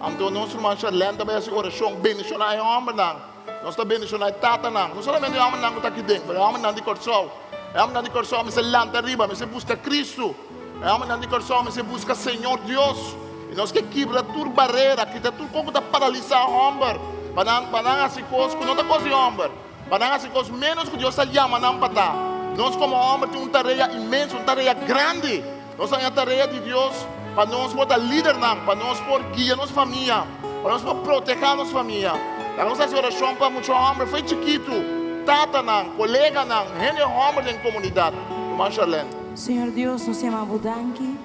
Anto nos ruman Charlene ta bai hasi orashon, bendishoná e hòmbernan. Nos ta bendishoná e tatanan. No solamente e hòmbernan ku ta aki den, pero e hòmbernan di Kòrsou. E hòmbernan di Kòrsou mester lanta riba, mester buska Kristu. E hòmbernan di Kòrsou mester buska Señor Dios. I nos ke kibra tur barera, kita tur kos ku ta paralisá hòmber, pa nan pa nan hasi kos ku no ta kos di hòmber. Pa nan hasi kos ménos ku Dios a yama nan pa ta. Nos komo hòmber tin un tarea inmenso, un tarea grandi. Nos a haña tarea di Dios pa nos por ta lidernan, pa nos por guia nos famia, pa nos por protehá nos famia. Laga nos hasi orashon pa mucha hòmber fo'i chikitu, tatanan, koleganan, hende hòmber den komunidat. Ruman Charlene. Señor Dios, nos yama Bo danki.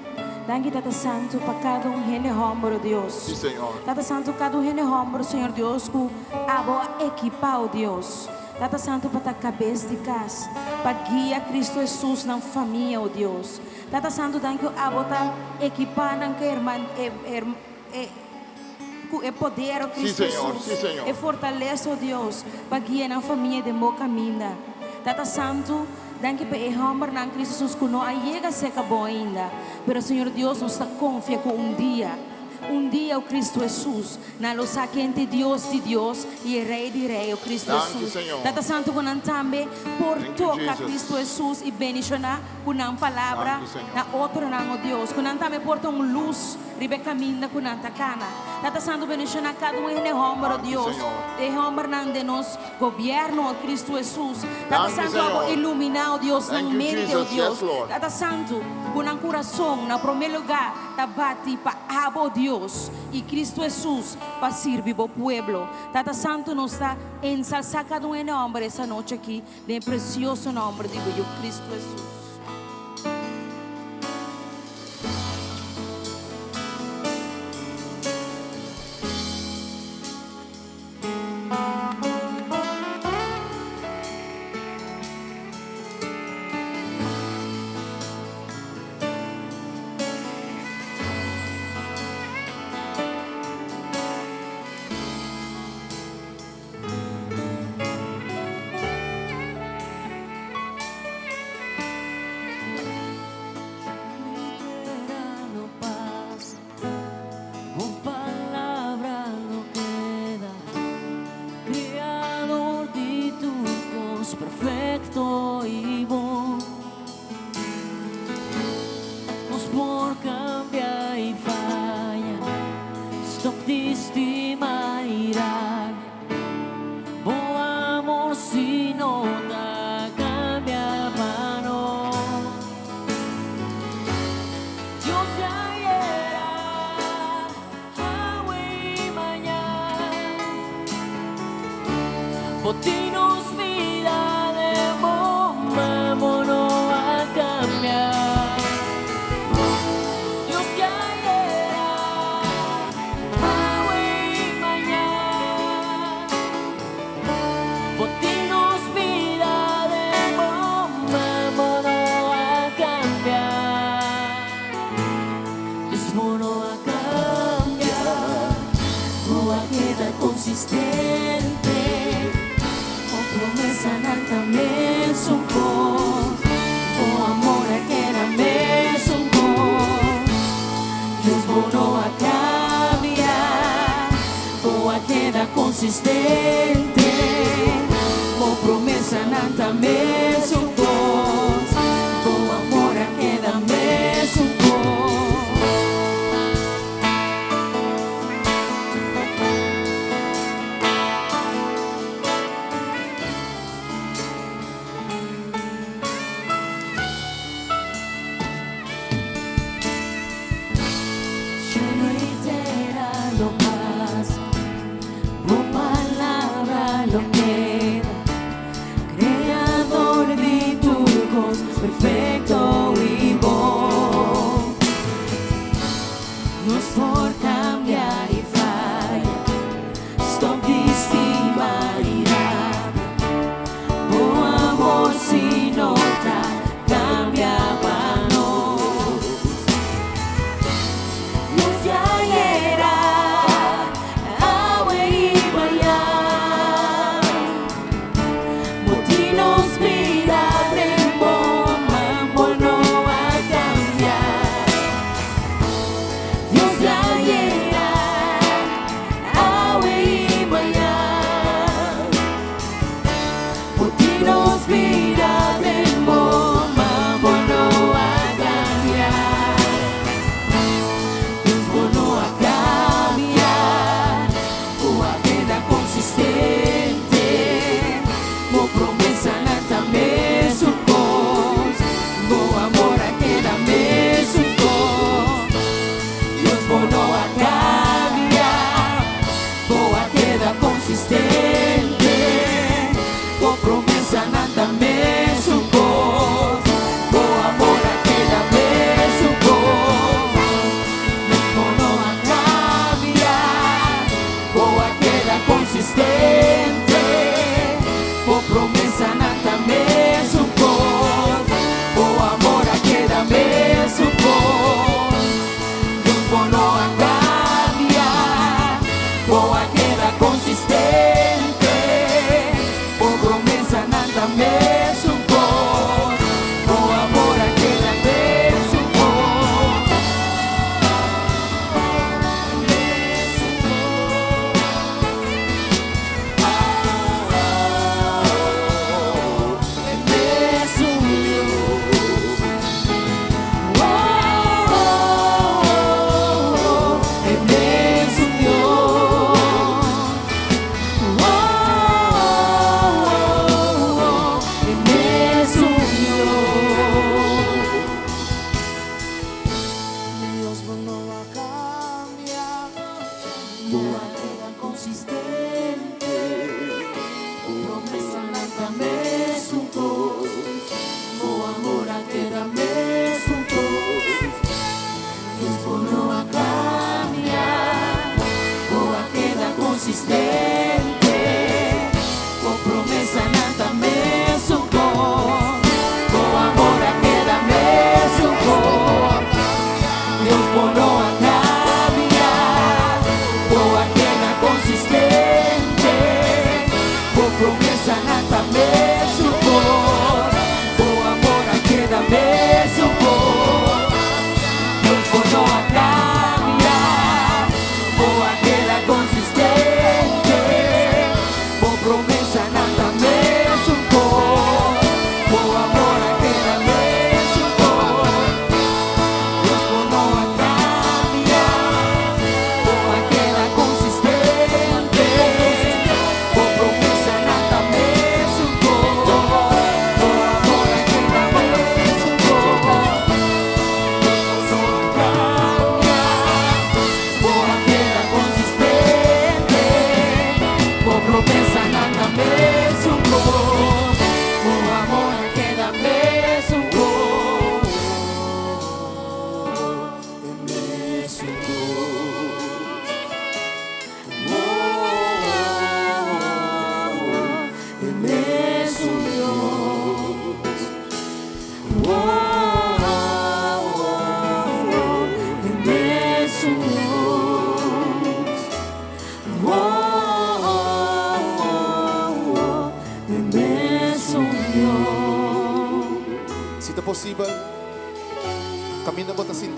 Danki Tata Santu pa kada un hende hòmber, o Dios. Sí, Señor. Tata Santu, kada un hende hòmber, Señor Dios, ku Abo a ekipá, o Dios. Tata Santu pa ta kabes di kas, pa guia Kristu Hesus nan famia, o Dios. Tata Santu danki ku abo ta ekipá nan ku e e ku e poder, o Kristu Hesus, e fortalesa, o Dios, pa guia nan famia den bo kaminda. Tata Santu, danki pa e hòmbernan, Kristu Hesus, ku no a yega serka bo ainda, pero Señor Dios nos ta konfia ku un dia, un dia, o Kristu Hesus, Nan lo sa ken ta e Dios di Dios i e Rei di Rei, o Cristo Hesus. Tata Santu ku nan tambe por toka Cristo Hesus i bendishoná ku nan palabra na otronan, o Dios. Ku nan tambe por ta un lus riba e kaminda ku nan ta kana. Tata Santu bendishoná kada un hende hòmber, o Dios, e hòmbernan den nos gobièrnu, o Cristo Hesus. Tata Santu abo iluminá, o Dios, nan mente, o Dios. Tata Santu, ku nan kurason na promé lugá ta bati pa abo, o Dios. I Cristo Hesus pa sirbi bo pueblo. Tata Santu nos ta ensalsa cada un e nomber esta nochi aki den e precioso nomber di bo Yu Cristo Hesus.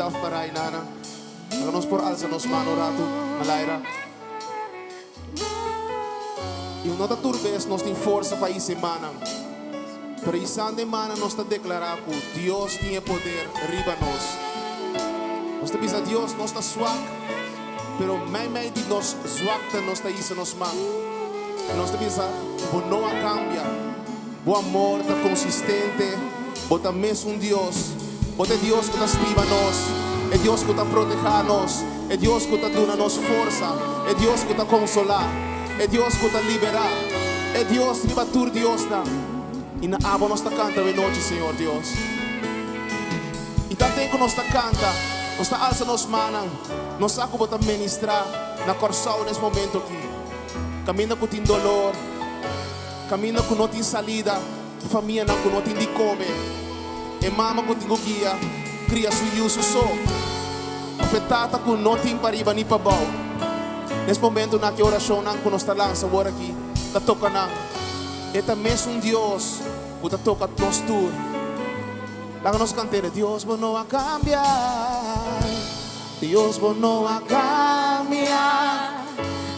sinta òf pará einana. Laga nos por alsa nos man un ratu na laira. I no ta tur bes nos tin forsa pa hisa e mannan, pero hisando e mannan nos ta deklará ku Dios tin e poder riba nos. Nos ta bisa Dios, nos ta swak, pero meimei di nos zwakte nos ta hisa nos man. I nos ta bisa, Bo no a kambia. Bo amor ta konsistente, Bo ta mesun Dios. Bo ta e Dios ku ta stima nos, e Dios ku ta protehá nos, e Dios ku ta duna nos forsa, e Dios ku ta konsolá, e Dios ku ta liberá, e Dios riba tur diosnan. I na abo nos ta kanta awenochi, Señor Dios. I tanten ku nos ta kanta, nos ta alsa nos mannan, nos sa ku Bo ta ministrá na Kòrsou nes momento akí. Kaminda ku tin dolor, Kaminda ku no tin salida, famianan ku no tin di kome, e mama ku tin ku guia kria su yu su so, òf e tata ku no tin pariba ni pabou. Nes momentunan aki orashonnan ku nos ta lansa awor aki ta toka nan. E ta mesun Dios ku ta toka nos tur. Laga nos kant'é, Dios bo no a kambia, Dios bo no a kambia,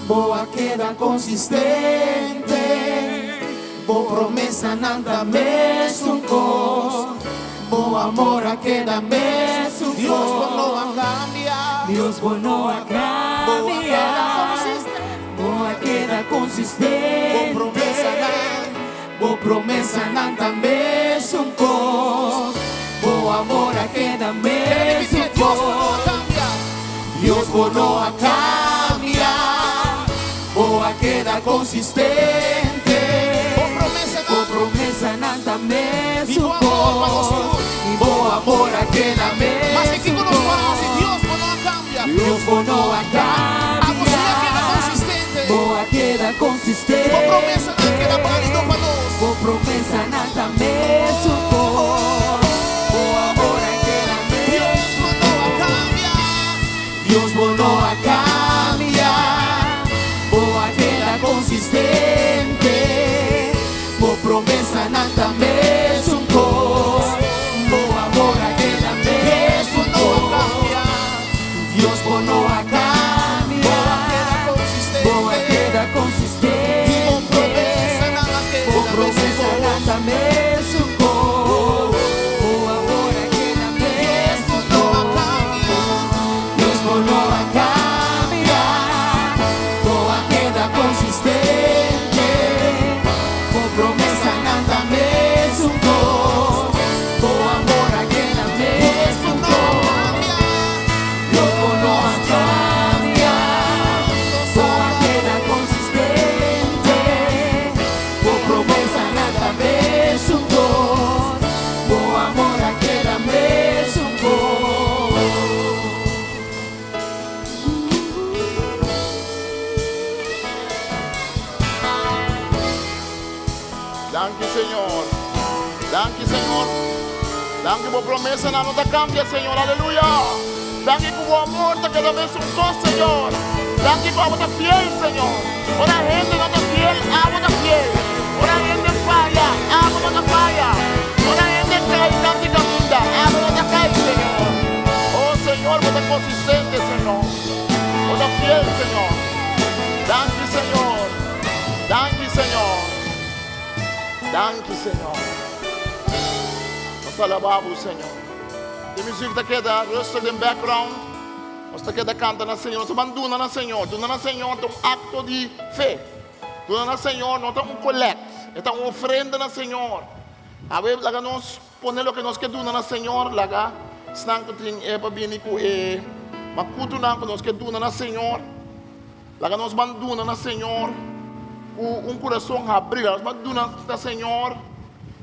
bo a keda konsistente, bo promesanan ta mesun kos, bo amor a keda mesun kos. Dios bo no a kambia, Dios bo no a kambia, bo a keda konsistente, bo promesanan. Bo promesanan ta mesun kos, bo amor a keda mesun kos. Dios bo no a kambia, bo a keda konsistente. Bo promesanan ta mesun kos, i bo amor a keda mesun kos. Dios bo no a kambia, bo a keda konsistente. Bo promesanan keda bálido pa nos. Bo promesanan ta mesun kos, bo amor a keda mesun kos. Dios bo no a kambia, bo a keda konsistente. Bo promesanan ta mesun kos, bo amor a keda mesun kos. Dios bo no a kambia, bo a keda konsistente. Bo promesanan ta mesun kos, bo amor a keda mesun kos. Dios bo no a kambia, bo a keda konsistente. Bo promesanan ta mesun kos, bo amor a keda mesun kos. Dios bo no a kambia, bo a keda konsistente. Bo promesanan ta mesun kos, bo amor a keda mesun kos. Danki Señor. Danki Señor. Danki bo promesanan no ta cambia Señor. Aleluya. Danki cu bo amor ta keda mesun cos Señor. Danki cu abo ta fiel Señor. Ora hende no ta fiel, abo ta fiel. Ora hende faya, abo no ta faya. Ora hende cay tanti caminda, abo no ta cay Señor. Oh Señor, bo ta consistente Señor. Bo ta fiel Señor. Danki Señor. Danki Señor. Danki Señor. Nos ta alabá bo Señor. E muziek ta keda rustig den background. Nos ta keda kanta na Señor. Nos ta ban duna na Señor. Duna na Señor ta un akto di fe. Duna na Señor no ta un collect. E ta un ofrenda na Señor. Awe laga nos pone loke nos ke duna na Señor. Laga esnan ku tin e pa bini ku e makutunan ku nos ke duna na Señor. Laga nos ban duna na Señor ku un kurason habrí. Laga nos ban duna na Señor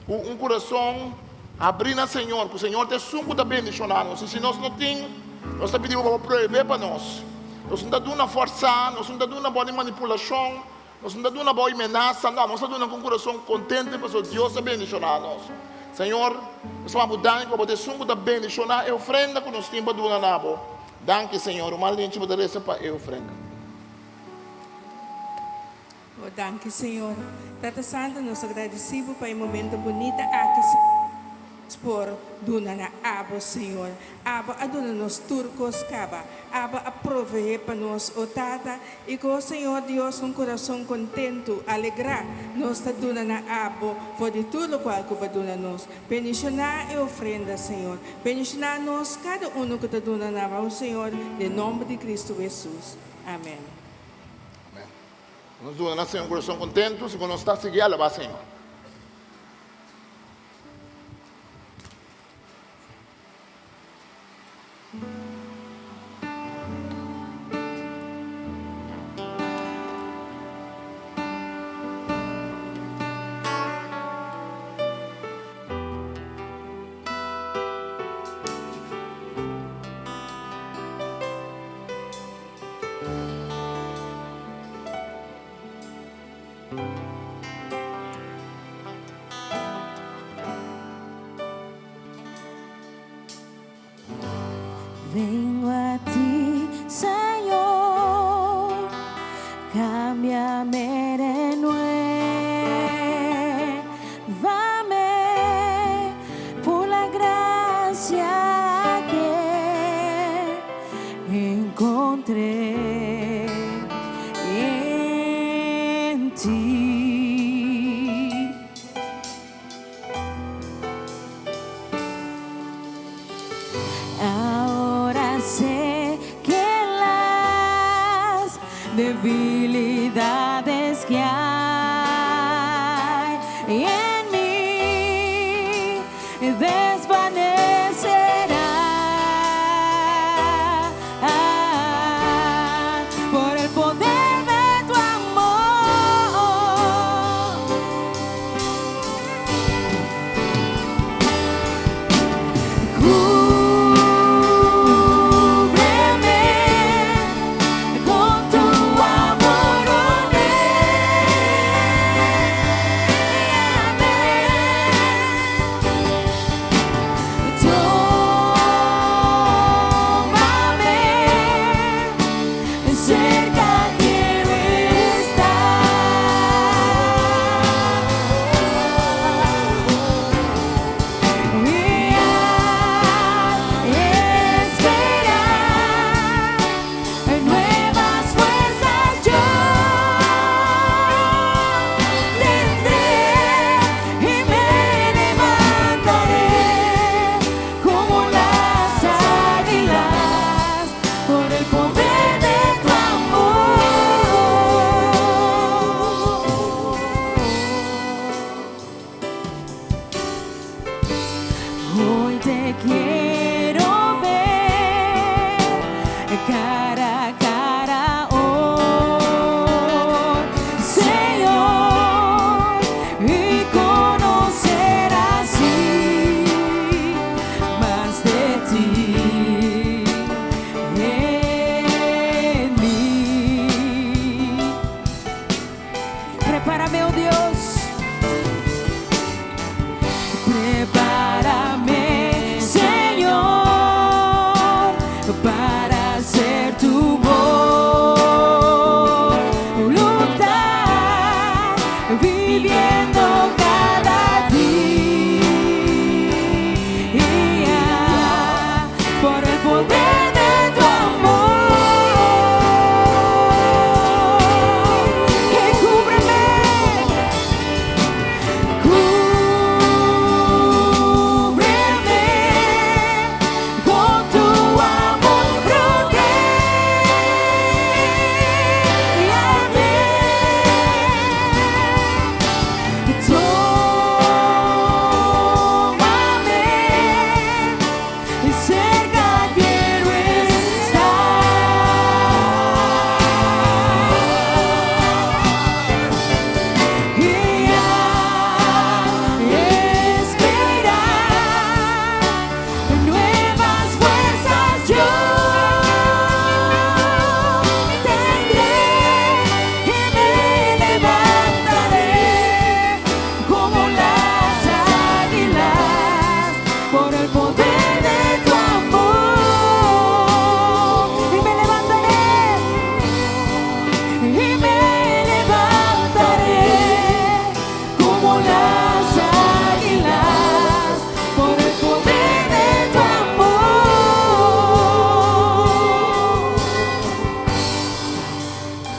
ku un kurason habrí na Señor, ku Señor ta esun ku ta bendishoná nos. I si nos no tin, nos ta pidi bo pa bo prohibé pa nos. Nos no ta duna fòrsá, nos no ta duna bou di manipulashon, nos no ta duna bou di menasa, no, nos ta duna ku un kurason kontente pasobra Dios a bendishoná nos. Señor, nos ta manda bo danki pa bo ta esun ku ta bendishoná e ofrenda ku nos tin pa duna na bo. Danki Señor, un mal dinchi bo ta resa pa e ofrenda. Oh danki Señor. Tata Santo nos ta gradeci bo pa e momento bunita aki Señor. Por duna na Abo, Señor. Abo a duna nos tur kos kaba. Abo a proveé pa nos, o Tata, i ku, Señor Dios, un kurason kontentu, alegrá, nos ta duna na Abo for di tur lokual ku Bo a duna nos. Bendishoná e ofrenda, Señor. Bendishoná nos, kada unu ku ta duna na Bo, Señor, den nomber di Kristu Hesus. Amèn. Amèn. Nos duna na Señor un kurason kontentu, segun nos ta sigui alabá Señor. Vengo a ti, Señor, cámbiame, renuévame por la gracia que encontré en ti. Ahora sé que las debilidades que hay en mí desvanecerán por el poder de tu amor. Cúbreme con tu amor, Tómame, cerca quiero estar. Y al esperar nuevas fuerzas yo tendré y me levantaré como las águilas por el poder de tu amor. Hoy te quiero ver cara a cara hoy, Señor, y conocer así más de ti en mí. Prepárame, oh Dios. Prepárame, Señor, para ser tu voz.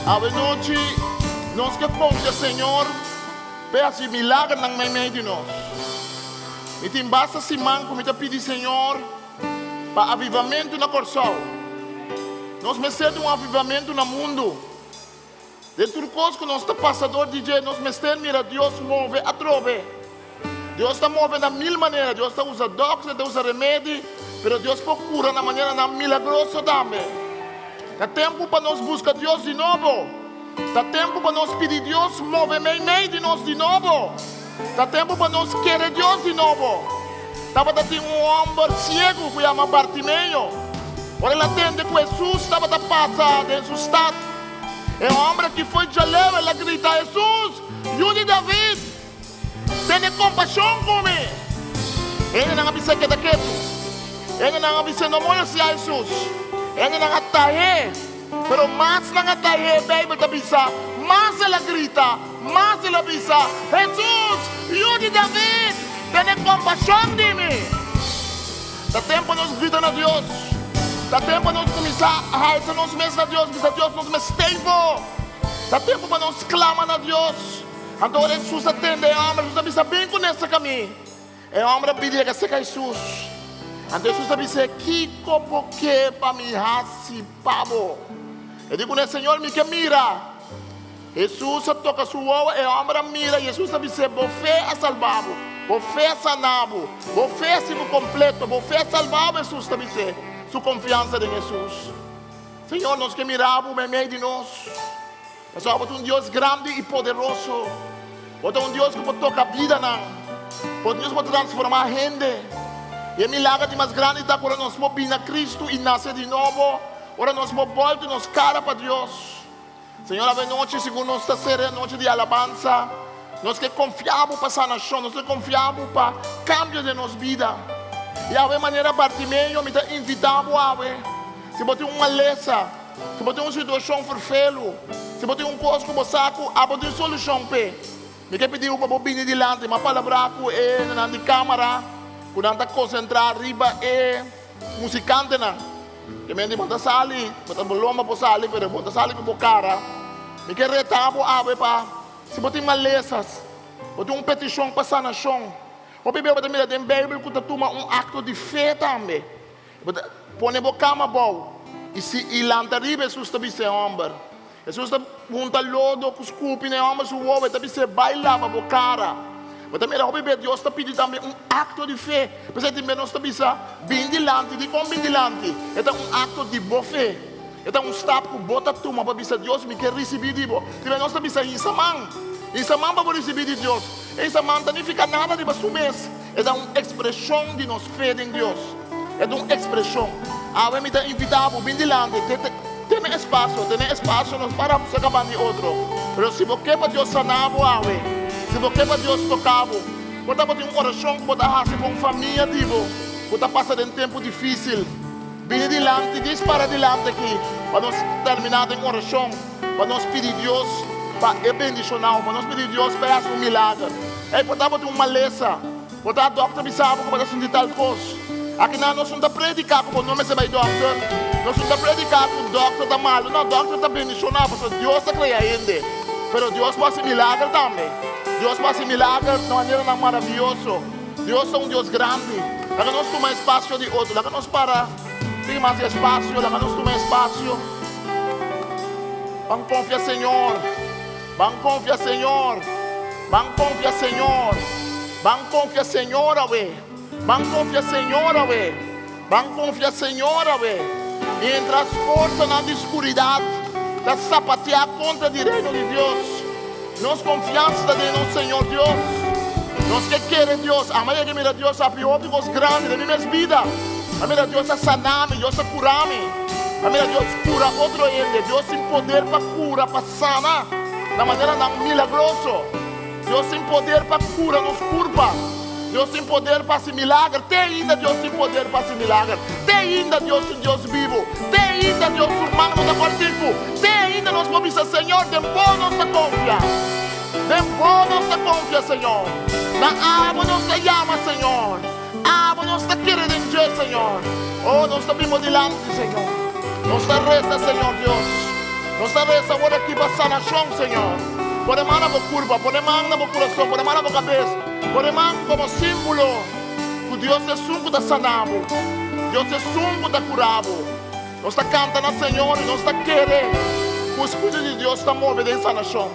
Awe nochi nos ke konfia Señor p'e hasi milagernan meimei di nos. Mi tin basta siman ku mi ta pidi Señor pa avivamentu na Kòrsou. Nos mester di un avivamentu na mundu. Den tur kos ku nos ta pasa dor di dje, nos mester mira Dios move atrobe. Dios ta move na mil manera. Dios ta usa dòkter, ta usa remedi, pero Dios por kura na maneranan milagroso tambe. Ta tempu pa nos buska Dios di nobo. Ta tempu pa nos pidi Dios move meimei di nos di nobo. Ta tempu pa nos kere Dios di nobo. Tabata tin un hòmber siegu ku yama Bartimeo. Ora el a tende ku Hesus tabata pasa den su stat, e hòmber aki foi djaleu, el a grita, Hesus, Yu di David, tene kompashon ku mi! Hendenan a bis'é keda ketu. Hendenan a bis'é no molestiá Hesus. Hendenan a tah'é. Pero mas nan a tah'é, Beibel ta bisa, mas el a grita, mas el a bisa, Hesus, Yu di David, tene kompashon di mi! Ta tempu nos grita na Dios. Ta tempu nos kuminsá halsa nos mes na Dios, bisa Dios nos mester bo. Ta tempu pa nos klama na Dios. Anto ora Hesus a tende e hòmber, Hesus a bisa, Bin ku nesa kamí. E hòmber a pidi yega serka Hesus. Anto Hesus a bis'é, Kiko bo ke pa mi hasi pa bo? E di kuné, Señor, mi ke mira. Hesus a toka su wowo, e hòmber a mira i Hesus a bis'é, Bo fe a salba bo, bo fe a sana bo, bo fe a hasi bo kompleto, bo fe a salba bo, Hesus ta bis'é, su konfiansa den Hesus. Señor, nos ke mira bo meimei di nos. Pasobra bo ta un Dios grandi i poderoso. Bo ta un Dios ku por toka bidanan. Bo ta un Dios ku por transformá hende. I e milager di mas grandi ta ku ora nos por bini na Kristu i nase di nobo, ora nos por bòltu nos kara pa Dios. Señor, awe nochi, segun nos ta sera e nochi di alabansa, nos ke konfia Bo pa sanashon, nos ke konfia Bo pa kambio den nos bida. I awe manera Bartimeo, mi ta invitá bo awe, si bo tin un malesa, Si bo tin un situashon ferfelu, si bo tin un kos ku bo sa ku abo tin solushon p'e, mi ke pidi bo pa bo bini dilanti. Mi a palabrá ku e hendenan di kámara ku nan ta konsentrá riba e musikantenan. Ke men di bo ta sali, bo ta bo lomba por sali, pero bo ta sali ku bo kara. Mi ke retá bo awe pa si bo tin malesas, bo tin un petishon pa sanashon. Hopi bia bo ta mira den Beibel ku ta tuma un akto di fe tambe. Bo ta pone bo kama abou i si i lanta riba, Hesus ta bisa e hòmber. Hesus ta hunta lodo ku skupi na e hòmber su wowo, e ta bis'é, Bai laba bo kara. Bo ta mira hopi bes Dios ta pidi tambe un akto di fe. P'esei tin bes nos ta bisa, Bin dilanti. Dikon bin dilanti? E ta un akto di bo fe. E ta un stap ku bo ta tuma pa bisa Dios, Mi ke risibí di bo. Tin bes nos ta bisa, Hisa man. Hisa man pa bo risibí di Dios. E hisa man ta nifiká nada riba su mes. E ta un ekspreshon di nos fe den Dios. E ta un ekspreshon. Awe mi ta invitá bo, bin dilanti, tene espasio, tene espasio, nos para serka ban di otro. Pero si bo ke pa Dios sana bo awe, si bo ke pa Dios toka bo, bo tabatin un orashon ku bo ta hasi pa un famia di bo ku ta pasa den tempu difísil, bini dilanti, djis para dilanti aki pa nos terminá den orashon, pa nos pidi Dios pa e bendishoná bo, pa nos pidi Dios pa e hasi un milager. Ey, por tabatin un malesa. Bo ta dòkter bisa bo ku bo ta sinti tal kos. Akinan nos no ta prediká ku bo no mester bai dòkter. Nos no ta prediká ku dòkter ta malu. No, dòkter ta bendishoná pasobra Dios a krea hende. Pero Dios por hasi milager tambe. Dios por hasi milager na maneranan maravioso. Dios ta un Dios grandi. Laga nos tuma espasio di otro. Laga nos para tin mas espasio. Laga nos tuma espasio. Ban konfia Señor. Ban konfia Señor, ban konfia Señor, ban konfia Señor awe, ban konfia Señor awe, ban konfia Señor awe. Mientras forsanan di skuridat ta sapateá kontra di Reino di Dios, nos konfiansa ta den nos Señor Dios. Nos ke kere Dios. Ama yega mira Dios hapi hopi kos grandi den mi mes bida. A mira Dios a sana mi, Dios a kura mi. A mira Dios kura otro hende. Dios tin poder pa kura, pa Sana na maneranan milagroso. Dios tin poder pa kura nos kurpa. Dios tin poder pa hasi milager. Te ainda Dios tin poder pa hasi milager. Te ainda Dios ta un Dios bibu. Te ainda Dios su man no ta kòrtiku. Te ainda nos por bisa, Señor, den bo nos ta konfia. Den bo nos ta konfia, Señor. Na abo nos ta yama, Señor. Abo nos ta kere den dje, Señor. Oh, nos ta bin bo dilanti, Señor. Nos ta resa, Señor Dios. Nos ta resa awor aki pa sanashon, Señor. Pone man na bo kurpa, pone man na bo kurason, pone man na bo kabes, pone man komo símbolo ku Dios ta esun ku ta sana bo, Dios ta esun ku ta kura bo. Nos ta kanta na Señor i nos ta kere ku Spiritu di Dios ta move den sanashon.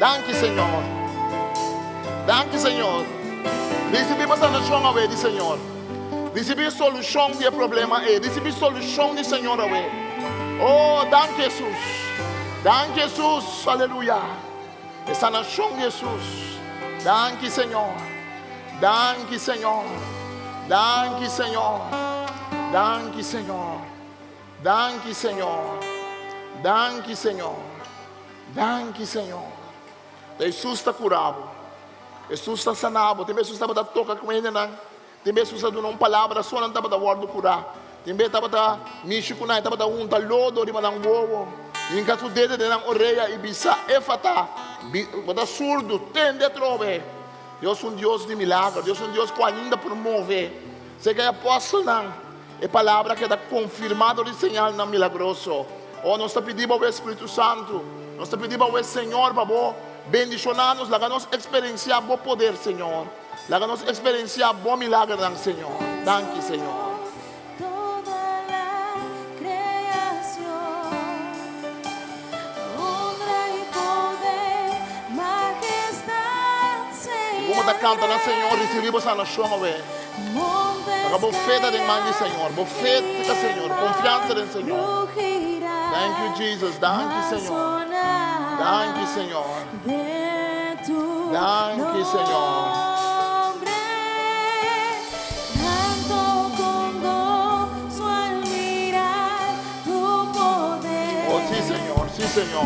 Danki, Señor. Danki, Señor. Risibí bo sanashon awe di Señor. Risibí solushon di e problema ei. Risibí solushon di Señor awe. Oh, danki, Hesus. Danki, Hesus. Aleluya. E sanashon di Hesus. Danki, Señor. Danki, Señor. Danki, Señor. Danki, Señor. Danki, Señor. Danki, Señor. Danki, Señor. Ta Hesus ta kura bo. Hesus ta sana bo. Tin bes Hesus tabata toka ku hendenan. Tin bes Hesus a duna un palabra so nan tabata wòrdu kurá. Tin bes tabata mishi ku nan, e tabata hunta lodo riba nan wowo, hinka su dede den nan orea i bisa, Éfata, bo ta surdu, tende atrobe. Dios un Dios di milager, Dios un Dios ku ainda por move. Serka e apòstelnan, e palabra keda konfirmá dor di señalnan milagroso. O nos ta pidi bo, Spiritu Santu, nos ta pidi bo, Señor, pa bo bendishoná nos, laga nos eksperensiá bo poder, Señor. Laga nos eksperensiá bo milagernan, Señor. Danki, Señor. Segun bo ta kanta na Señor, risibí bo sanashon awe. Laga bo fe ta den man di Señor. Bo fe ta Señor. Konfiansa den Señor. Thank you, Jesus. Danki, Señor. Danki, Señor. Danki, Señor. Oh, sí, Señor, sí, Señor.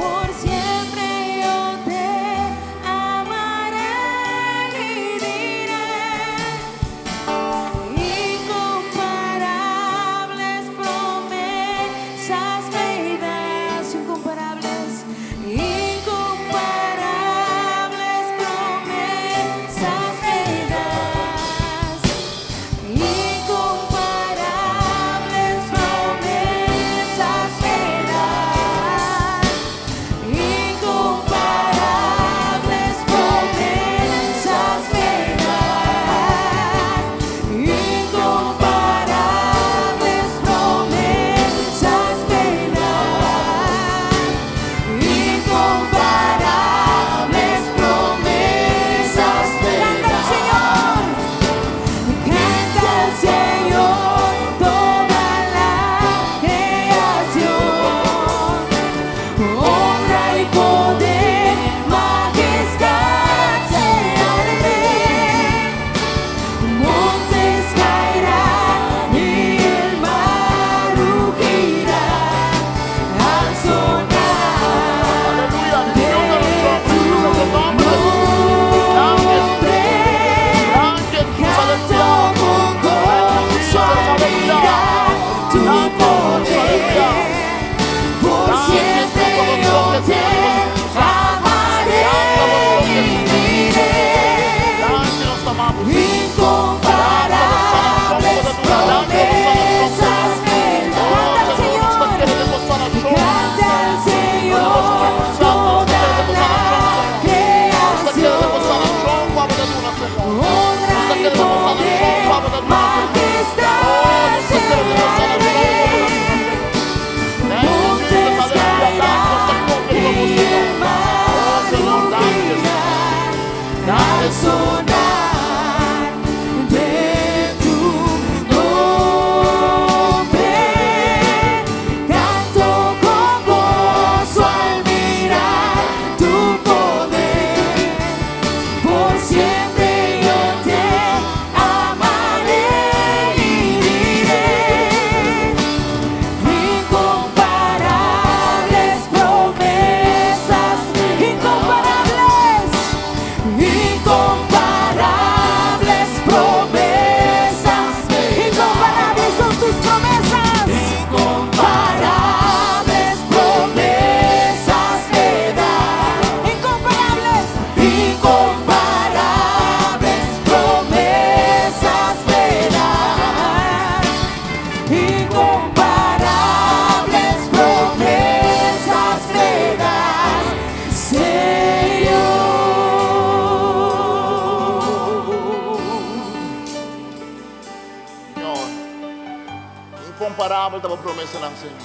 Inkomparabel ta bo promesanan, Señor.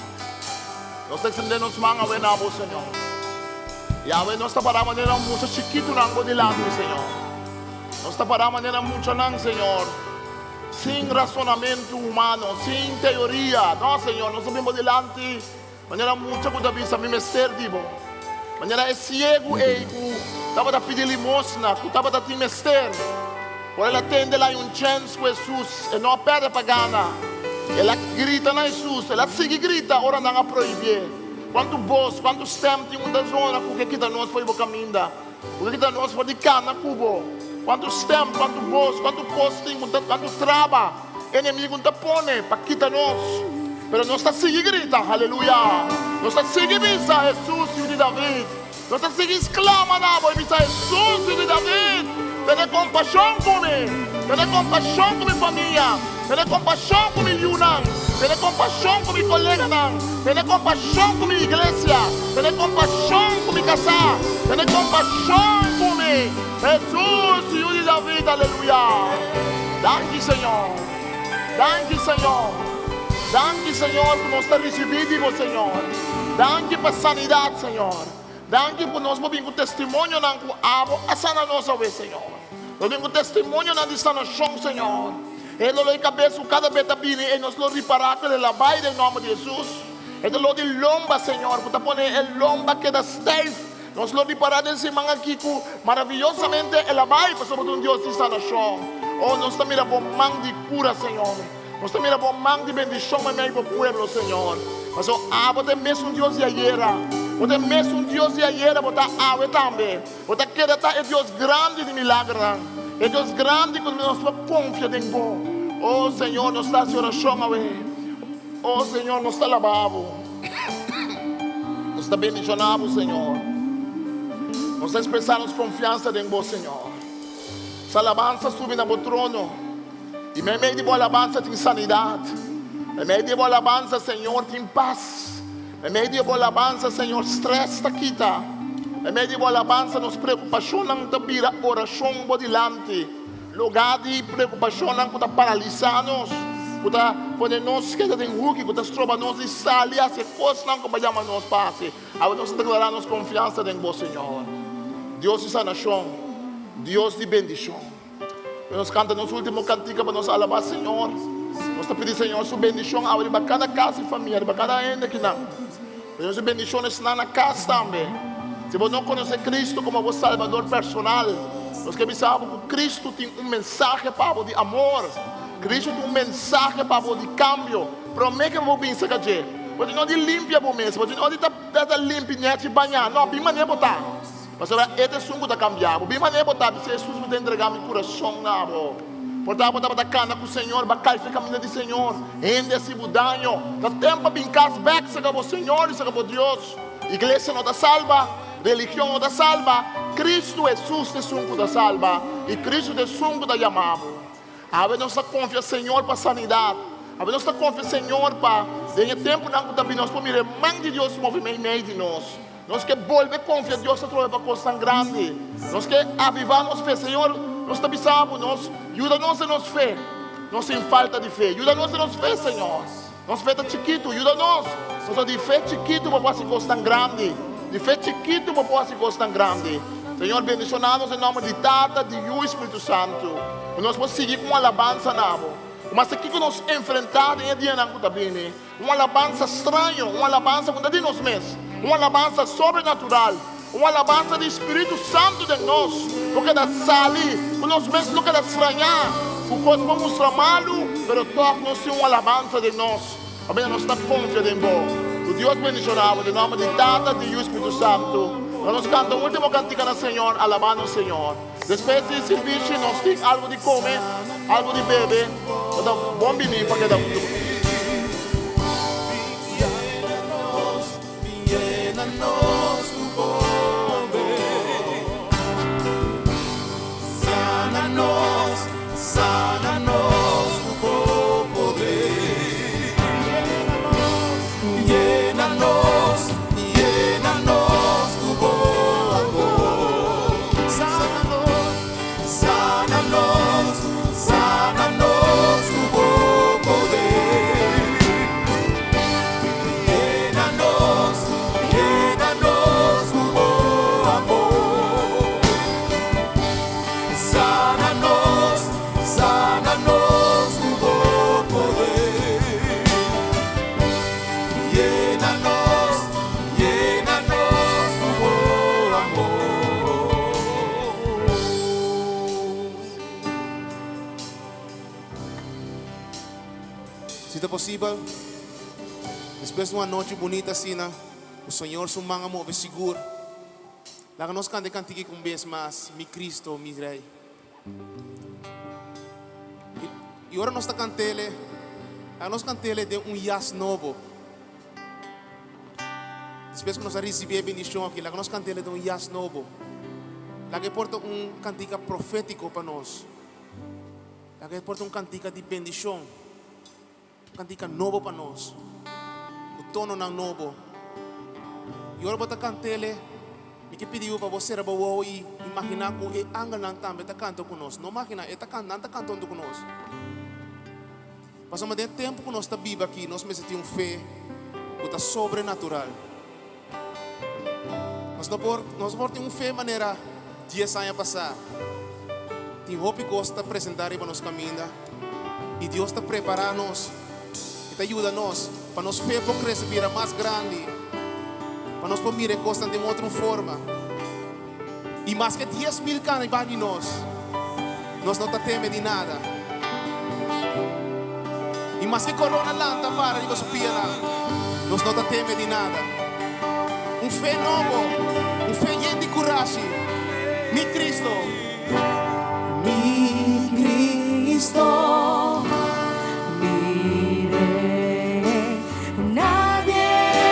Nos ta extendé nos man awe na bo, Señor. I awe nos ta pará manera un mucha chikitunan bo dilanti, Señor. Nos ta pará manera muchanan, Señor, sin rasonamentu humano, sin teoria. No, Señor, nos ta bin bo dilanti manera mucha ku ta bisa, Mi mester di bo. Manera e siegu ei ku tabata pidi limosna, ku tabata tin mester. Ora el a tende el a hay un chèns ku Hesus, e no a pèrdè pa gana. El a grita na Hesus, el a sigui grita ora nan a prohibié. Kuantu bos, kuantu stèm tin un ta zona ku ke kita nos for di bo kaminda, ku ke kita nos for di kana ku bo? Kuantu stèm, kuantu bos, kuantu kos tin ku ta, kuantu traba enemigu ta pone pa kita nos? Pero nos ta sigui grita, Aleluya! Nos ta sigui bisa, Hesus, Yu di David! Nos ta sigui sklama na bo i bisa, Hesus, Yu di David, tene kompashon ku mi! Tene kompashon ku mi famia! Tene kompashon ku mi yunan! Tene kompashon ku mi koleganan! Tene kompashon ku mi iglesia! Tene kompashon ku mi kasá! Tene kompashon ku mi! Hesus, Yu di David! Aleluya! Danki, Señor! Danki, Señor! Danki, Señor, ku nos ta risibí di bo, Señor. Danki pa sanidat, Señor. Danki ku nos por bin ku testimonionan ku abo a sana nos awe, Señor. Nos bin ku testimonionan di sanashon, Señor. E dolor di kabes ku kada bes ta bini, e nos lo ripará ku el a bai den nòmber di Hesus. E dolor di lomba, Señor, ku ta pone e lomba keda stijf, nos lo ripará den siman aki ku maraviyosamente el a bai, pasobra bo ta un Dios di sanashon. Oh, nos ta mira bo man di kura, Señor. Nos ta mira bo man di bendishon meimei bo pueblo, Señor. Pasobra abo ta e mesun Dios di ayera. Bo ta e mesun Dios di ayera, bo ta awe tambe. Bo ta keda ta e Dios grandi di milagernan, e Dios grandi ku nos por konfia den bo. O Señor, nos ta hasi orashon awe. O Señor, nos ta laba bo. Nos ta bendishoná bo, Señor. Nos ta ekspresá nos konfiansa den bo, Señor. Nos alabansa subi na bo trono. I meimei di bo alabansa tin sanidat. Meimei di bo alabansa, Señor, tin pas. Meimei di bo alabansa, Señor, strès ta kita. Meimei di bo alabansa, nos preokupashonnan ta bira orashon bo dilanti. Lugá di preokupashonnan ku ta paralisá nos, ku ta pone nos keda den huki, ku ta stroba nos di sali hasi e kosnan ku bo a yama nos pa hasi. Awe nos ta deklará nos konfiansa den bo, Señor. Dios di sanashon, Dios di bendishon. Nos kanta nos último kantika pa nos alabá Señor. Nos ta pidi Señor su bendishon awe riba kada kas i famia, riba kada hende akinan. Señor su bendishon esnan na kas tambe. Si bo no konosé Cristo komo bo Salbador personal, nos ke bisa bo ku Cristo tin un mensahe pa bo di amor. Cristo tin un mensahe pa bo di kambio. Promé ke bo bin saka dje, bo tin no di limpia bo mes, bo tin no di ta limpi nèchi bañá. No, bin manera bo ta. Pasobra e ta esun ku ta kambia bo. Bin manera bo ta bisa Hesus, mi ta entrega mi kurason na bo. Por ta bo tabata kana ku Señor, ba kai fe kaminda di Señor. Hende a hasi bo daño. Ta tempu pa bin kas bek saka bo Señor i saka bo Dios. Iglesia no ta salba, religion no ta salba, Kristu Hesus ta esun ku ta salba i Kristu ta esun ku ta yama bo. Awe nos ta konfia Señor pa sanidat. Awe nos ta konfia Señor pa den e tempunan ku ta bini nos por mira e man di Dios move meimei di nos. Nos ke bolbe konfia Dios atrobe pa kosnan grandi. Nos ke avivá nos fe. Señor, nos ta bisa Bo, nos yuda nos den nos fe. Nos tin falta di fe. Yuda nos den nos fe, Señor. Nos fe ta chikitu. Yuda nos. Nos ta di fe chikitu pa por hasi kosnan grandi. Di fe chikitu pa por hasi kosnan grandi. Señor, bendishoná nos den nòmber di Tata, di Yu i Spiritu Santu. Ku nos por sigui ku un alabansa na Bo. Ku mas kiko nos enfrentá den e dianan ku ta bini. Un alabansa straño, un alabansa ku ta di nos mes, un alabansa sobrenatural, un alabansa di Spiritu Santu den nos lo keda sali, ku nos mes lo keda strañá, ku kos por mustra malu, pero tòg nos tin un alabansa den nos, pasobra nos ta konfia den Bo. Ku Dios bendishoná bo den nòmber di Tata, di Yu i Spiritu Santu. Ora nos kanta un último kantika na Señor, alabá nos Señor. Despues di sirbishi nos tin algu di kome, algu di bebe, bo ta bon bini pa keda huntu ku nos. posibel? Despues di un anochi bunita asina, ku Señor su man a move sigur, laga nos kanta e kantika aki un bes mas, Mi Cristo, mi Rey. I ora nos ta kant'ele, laga nos kant'ele den un yas nobo. Despues ku nos a risibí e bendishon aki, laga nos kant'ele den un yas nobo. Laga e por ta un kantika profétiko pa nos. Laga e por ta un kantika di bendishon, un kantika nobo pa nos, ku tononan nobo. I ora bo ta kant'ele, mi ke pidi bo pa bo sera bo wowo i imaginá ku e angelnan tambe ta kanta ku nos. No maginá, e ta nan ta kanta huntu ku nos. Pasobra den e tempu ku nos ta biba aki, nos mester tin un fe ku ta sobrenatural. Nos no por, nos no por tin un fe manera dies aña pasá. Tin hopi kos ta presentá riba nos kaminda i Dios ta prepará nos, E ta yuda nos pa nos fe por krese bira mas grandi, pa nos por mira e kosnan den otro forma. I maske 10,000 kana riba di nos, nos no ta teme di nada. I maske corona lanta para riba su pianan, nos no ta teme di nada. Un fe nobo, un fe yen di curashi. Mi Cristo. Mi Cristo, mi Rey, nadie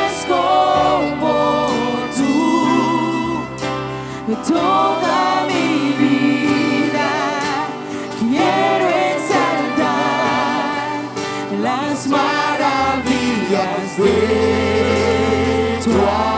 es como tú. Toda mi vida quiero exaltar las maravillas de tu amor.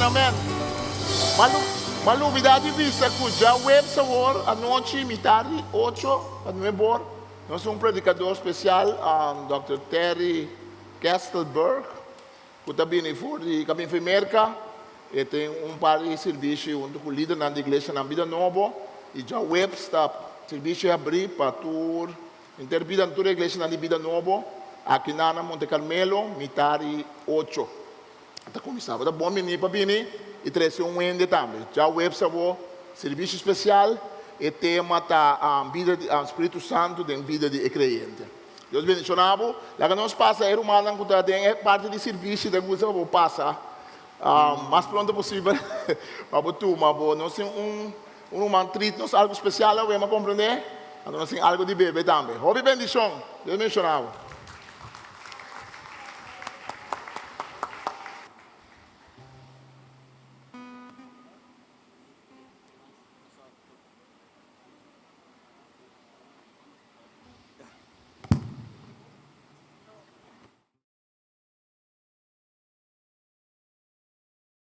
Amèn, amèn. M'a lubidá di bisa ku djaweps awor anochi mitar di ocho pa nuebe or nos tin un predikador spesial, Dòkter Terry Kestelberg, ku ta bini for di Kabin for Merka. E tin un par di sirbishi huntu ku lidernan di iglesianan Bida Nobo i djaweps ta sirbishi habrí pa tur Henter bida tur e iglesianan di Bida Nobo aki na na Monte Carmelo mitar di ocho ta kuminsá. Bo ta bon bini pa bini i trese un hende tambe. Djaweps abo sirbishi spesial, e tema ta bida di Spiritu Santu den bida di e kreyente. Dios bendishoná bo. Laga nos pasa e rumannan ku ta den e parti di sirbishi ta gusta pa bo pasa mas pronto posibel pa bo tuma bo. Nos tin un Un ruman trit nos algu spesial awe, m'a komprendé? Anto nos tin algu di bebe tambe. Hopi bendishon! Dios bendishoná bo.